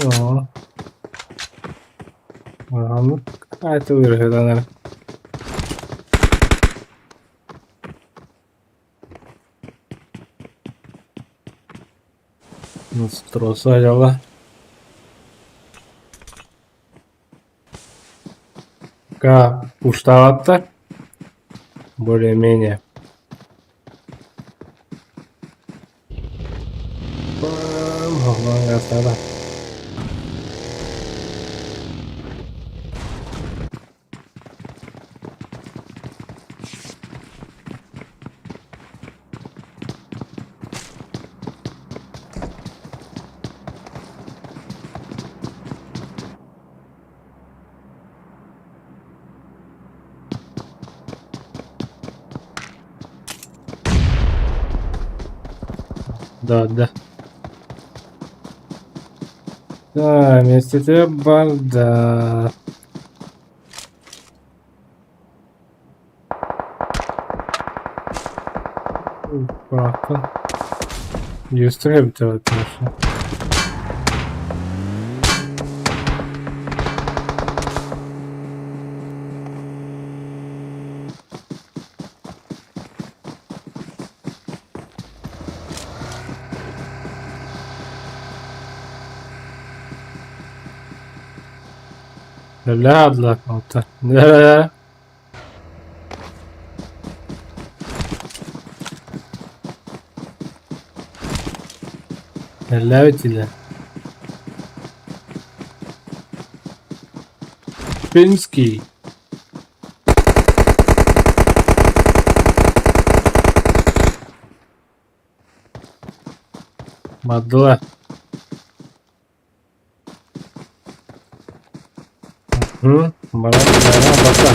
Оо. Маннык аатылыыр Монструоса дьала. Пока пуштаабаттар. Более-менее. Да, да. Да, миэстэтэ барда. Быраакка. Дьиэстэр эбитэ конечно. Ла Да. Ләбит Пинский. Мадла. Баран баран бата.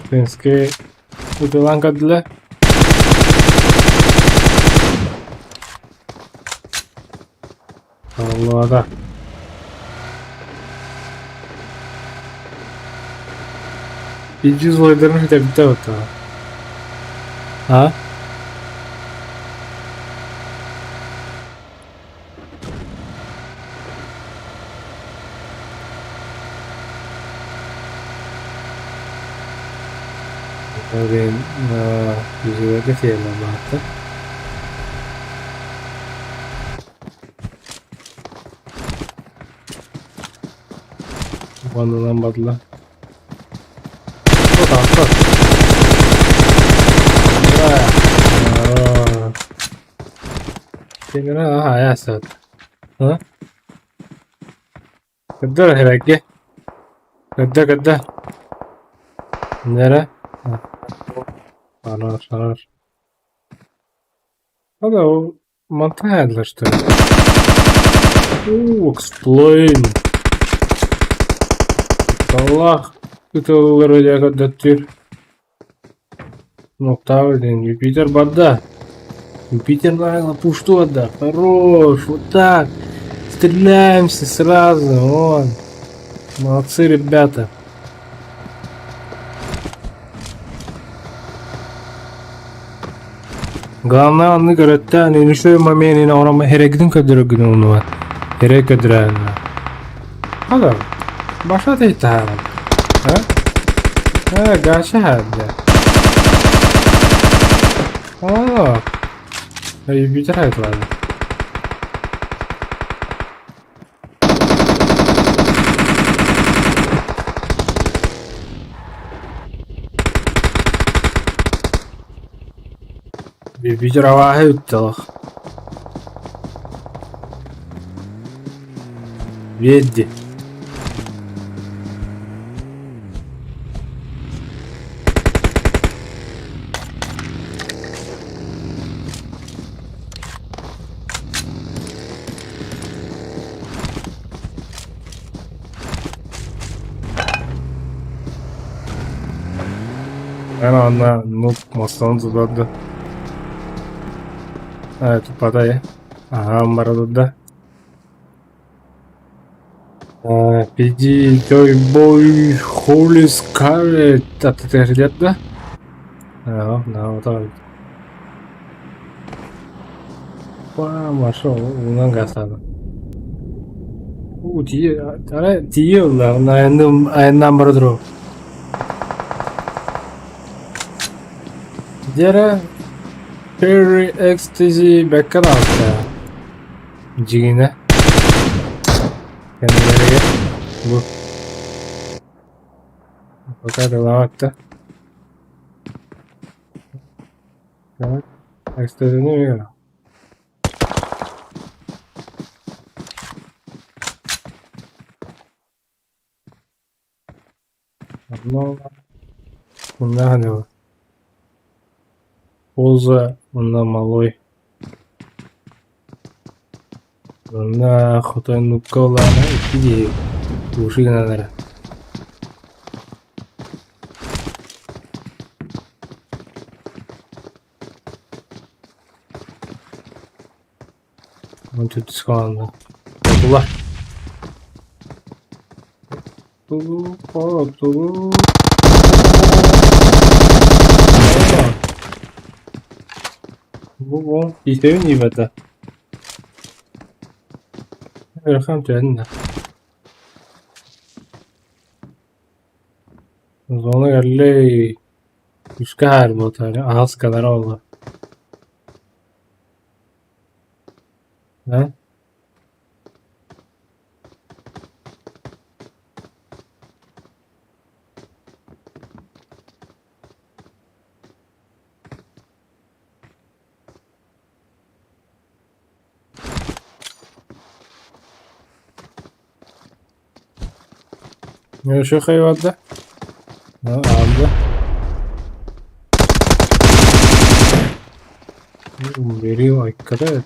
Пинский. Утулан кадла. Аллада. Пиздец лайдерын хотя бы вот. А? Блин, жүзүгэргэ тиийэллэр баҕата. Уонунан бардылар. Көрдөр эһэргэ. Көрдө көрдө. Нэрэ. Хорош, хорош. Hadi o mantığa что ли? Ooh, explain. Аллах ытыллары дьэ көрдөттүр. Октава диэн Юпитер барда. Юпитер нагло пушту барда. Хорош, вот так. Стреляемся сразу. Вон. Молодцы, ребята. Главное онну көрөттөөн үнүшөө моменин оҥорон эрэйгитин көрдөрөргүн умнубат. Эрэй көрдөрөөрү. Хада, баша тыйтаһаҕын. А? Э, гача хаадда. О, Юпитер хайтлады. Юпитер абааһы үттэлэх. Ведди. Эн онно нук мостон тутарда. Э, туппатай. Аһаан бара турда. Э, PG Joy Boy Holy Scarlet аттытыгар да? Аа, на вот Машина уунан гаастаата. Уу тиийэ арай тиийэ ылла уонна айанныым айаннаан бара туруом. Дьэ Perry Ecstasy бэккэ таҕыста. Дьиҥинэ кэннилэригэр бу пока тыллаабат да. Так, экстазины Онно Онно Поза онно малой. Онно хотойнукка улаана икки киһи уши гынан эрэ. Он төрдүс команда. Хотулар. Тулу, хотулу. Бу бу итэбин иибэтэ. Ыарахан түһэн да. Зона кэллэй. Үскэ хаалбыта, аһас кэлэрэ буолла. Э? Еще хайванда? Аалла. Бери айкката.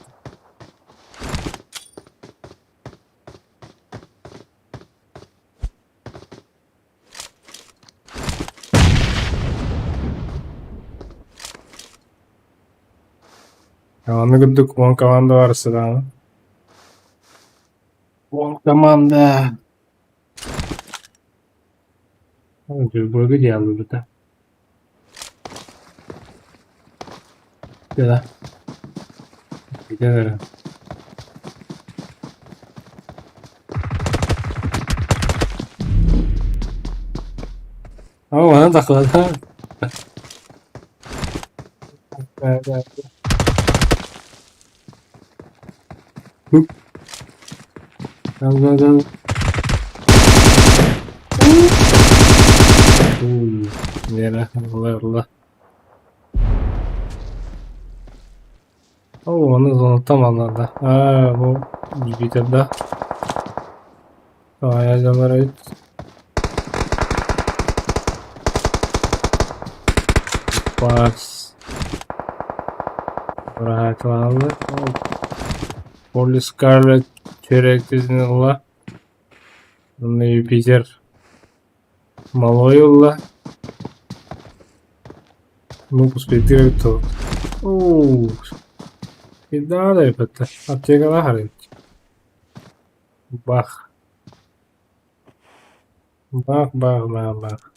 Аны курдук уон команда бар сыдааны. Уон команда. Быгы диалыбыта. Да. Где Оо, манан тахлата. Да, да. Hup. Gel gel gel. Yere Allah Allah. О, оны зонаттан алларда. А, бу Юпитерда. Аялар эбит. Пас. Быраһаакыланаллар. Полли Скарлетт чөрэктизин ылла. Онно Юпитер малой ылла. Ну, пускай то. Оу. Кидала эбэтэ. Аптекалаах эбит. Бах. Бах, бах, бах, бах.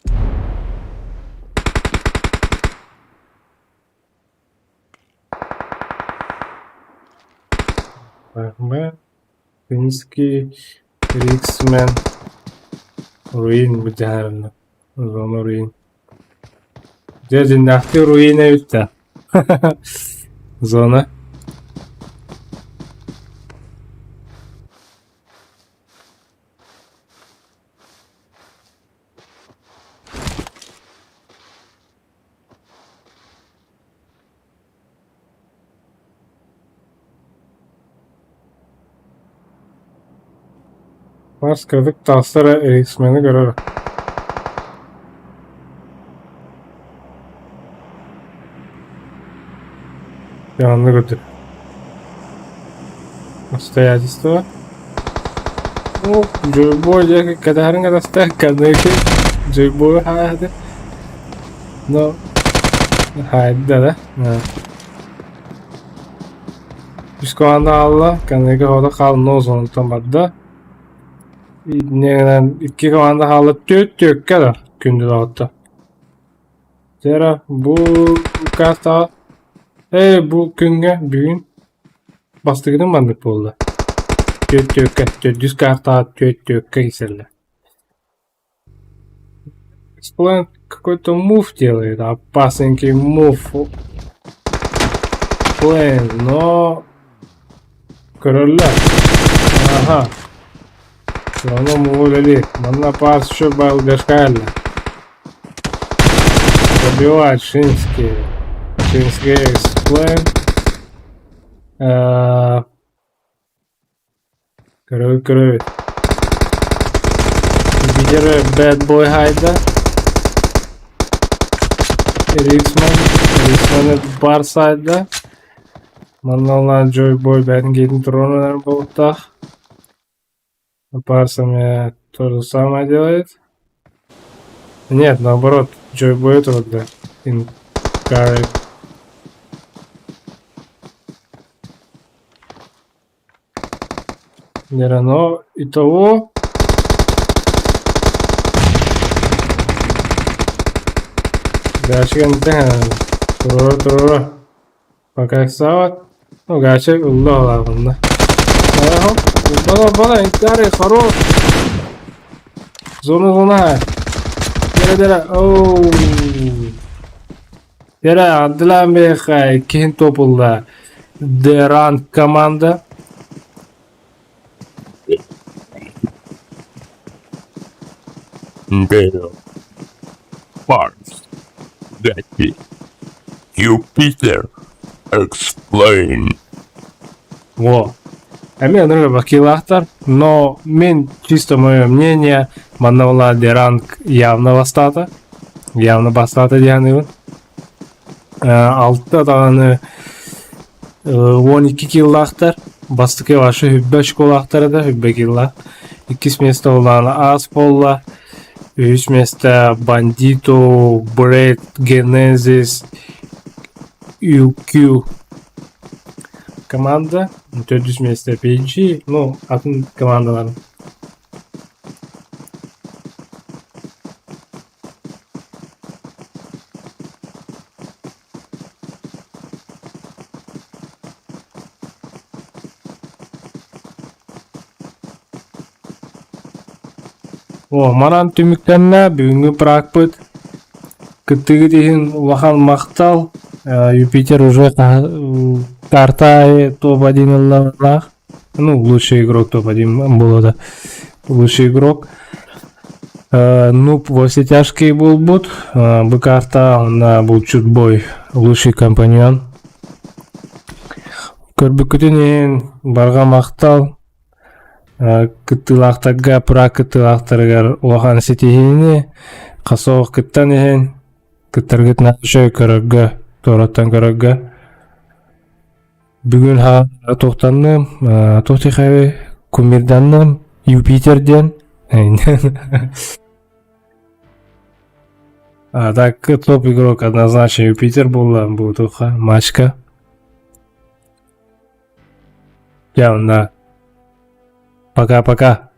Бах, бах. Финский, Риксмен, Руин быдьаарына. Зона Руин. Дьэ, дьиннээхтии Руин эбит да. Зона. Мас кырдык таҕыста эрэ Эриксмени көрөр Дьэ оннук үрдүк Обстоятельства Ну, Джойбой диэки кэтэһэрин кэтэстэ, кэнники Джойбой хаайда. Но хаайда да. Үс команда хаалла, кэнники хоото хаал но зонуттан барда. Иннинэн икки команда хаалла түөрт түөккэ да күндү доҕотто. Дьэ бу картаҕа ээ бу күҥҥэ бүгүн бастакытын маннык буолла. Түөрт түөккэ, төрдүс картаҕа түөрт түөккэ киирсэллэр. Эксплент какой-то мув делает, опасненький мув. Плен, но көрөллөр. Ага. Все равно муву үлэлиир. Манна паас еще балгашкалла. Забивает Шинский. Шинский эксплен. Көрөбүт көрөбүт. Видер Bad Boy хайда. Риксман. Риксман бар сайда. Манна Joy Boy бэйэтин киһитин туруорунар буолуохтаах. Парсами то же самое делает. Нет, наоборот, Joy Boy турда. Инкарик. Но итого Гачыган турура турура. Пока сават. Ну, гачы ылла оларгында. Бала бала инкари хорош. Зона зона. Дere дere. Оу. Дere Абдулла Бехай кин топулда. Деран команда. Dale. Mars. Gatti. Jupiter. Explain. Во. Эмиэ оннук бакилаахтар, но мин чисто мое мнение, манна буолла Деранг явно бастаата, явно бастаата диэханыыбын. Алта даҕаны 12 киллаахтар, бастакы вообще хүббэ очколаахтар да, хүббэ килла. Иккис место буоллаҕына Ас буолла, үһүс место Бандито, Бред, Генезис, UQ команда, төрдүс место PG, ну, атын командалар. О, манан түмүктэннэ бүгүҥҥү пракпыт. Кыттыгыт иһин улахан махтал. Юпитер уже карта топ-1 ыллалаах. Ну, лучший игрок топ-1 было да. Лучший игрок. Нуб во все тяжкие буолбут. Бу карта онно булчут бой лучший компаньон. Көрбүккүтүн иһин барҕа махтал. Кыттыылаахтарга пра кыттыылаахтарыгар улахан ситиһиини хасоох кыттан иһин кыттаргыт наша көрөргө туораттан көрөргө бүгүн ха туохтанным туох тихави кумирданным Юпитер диэн А так топ игрок однозначно Юпитер буолла бу туха матчка. Явно. Пока-пока.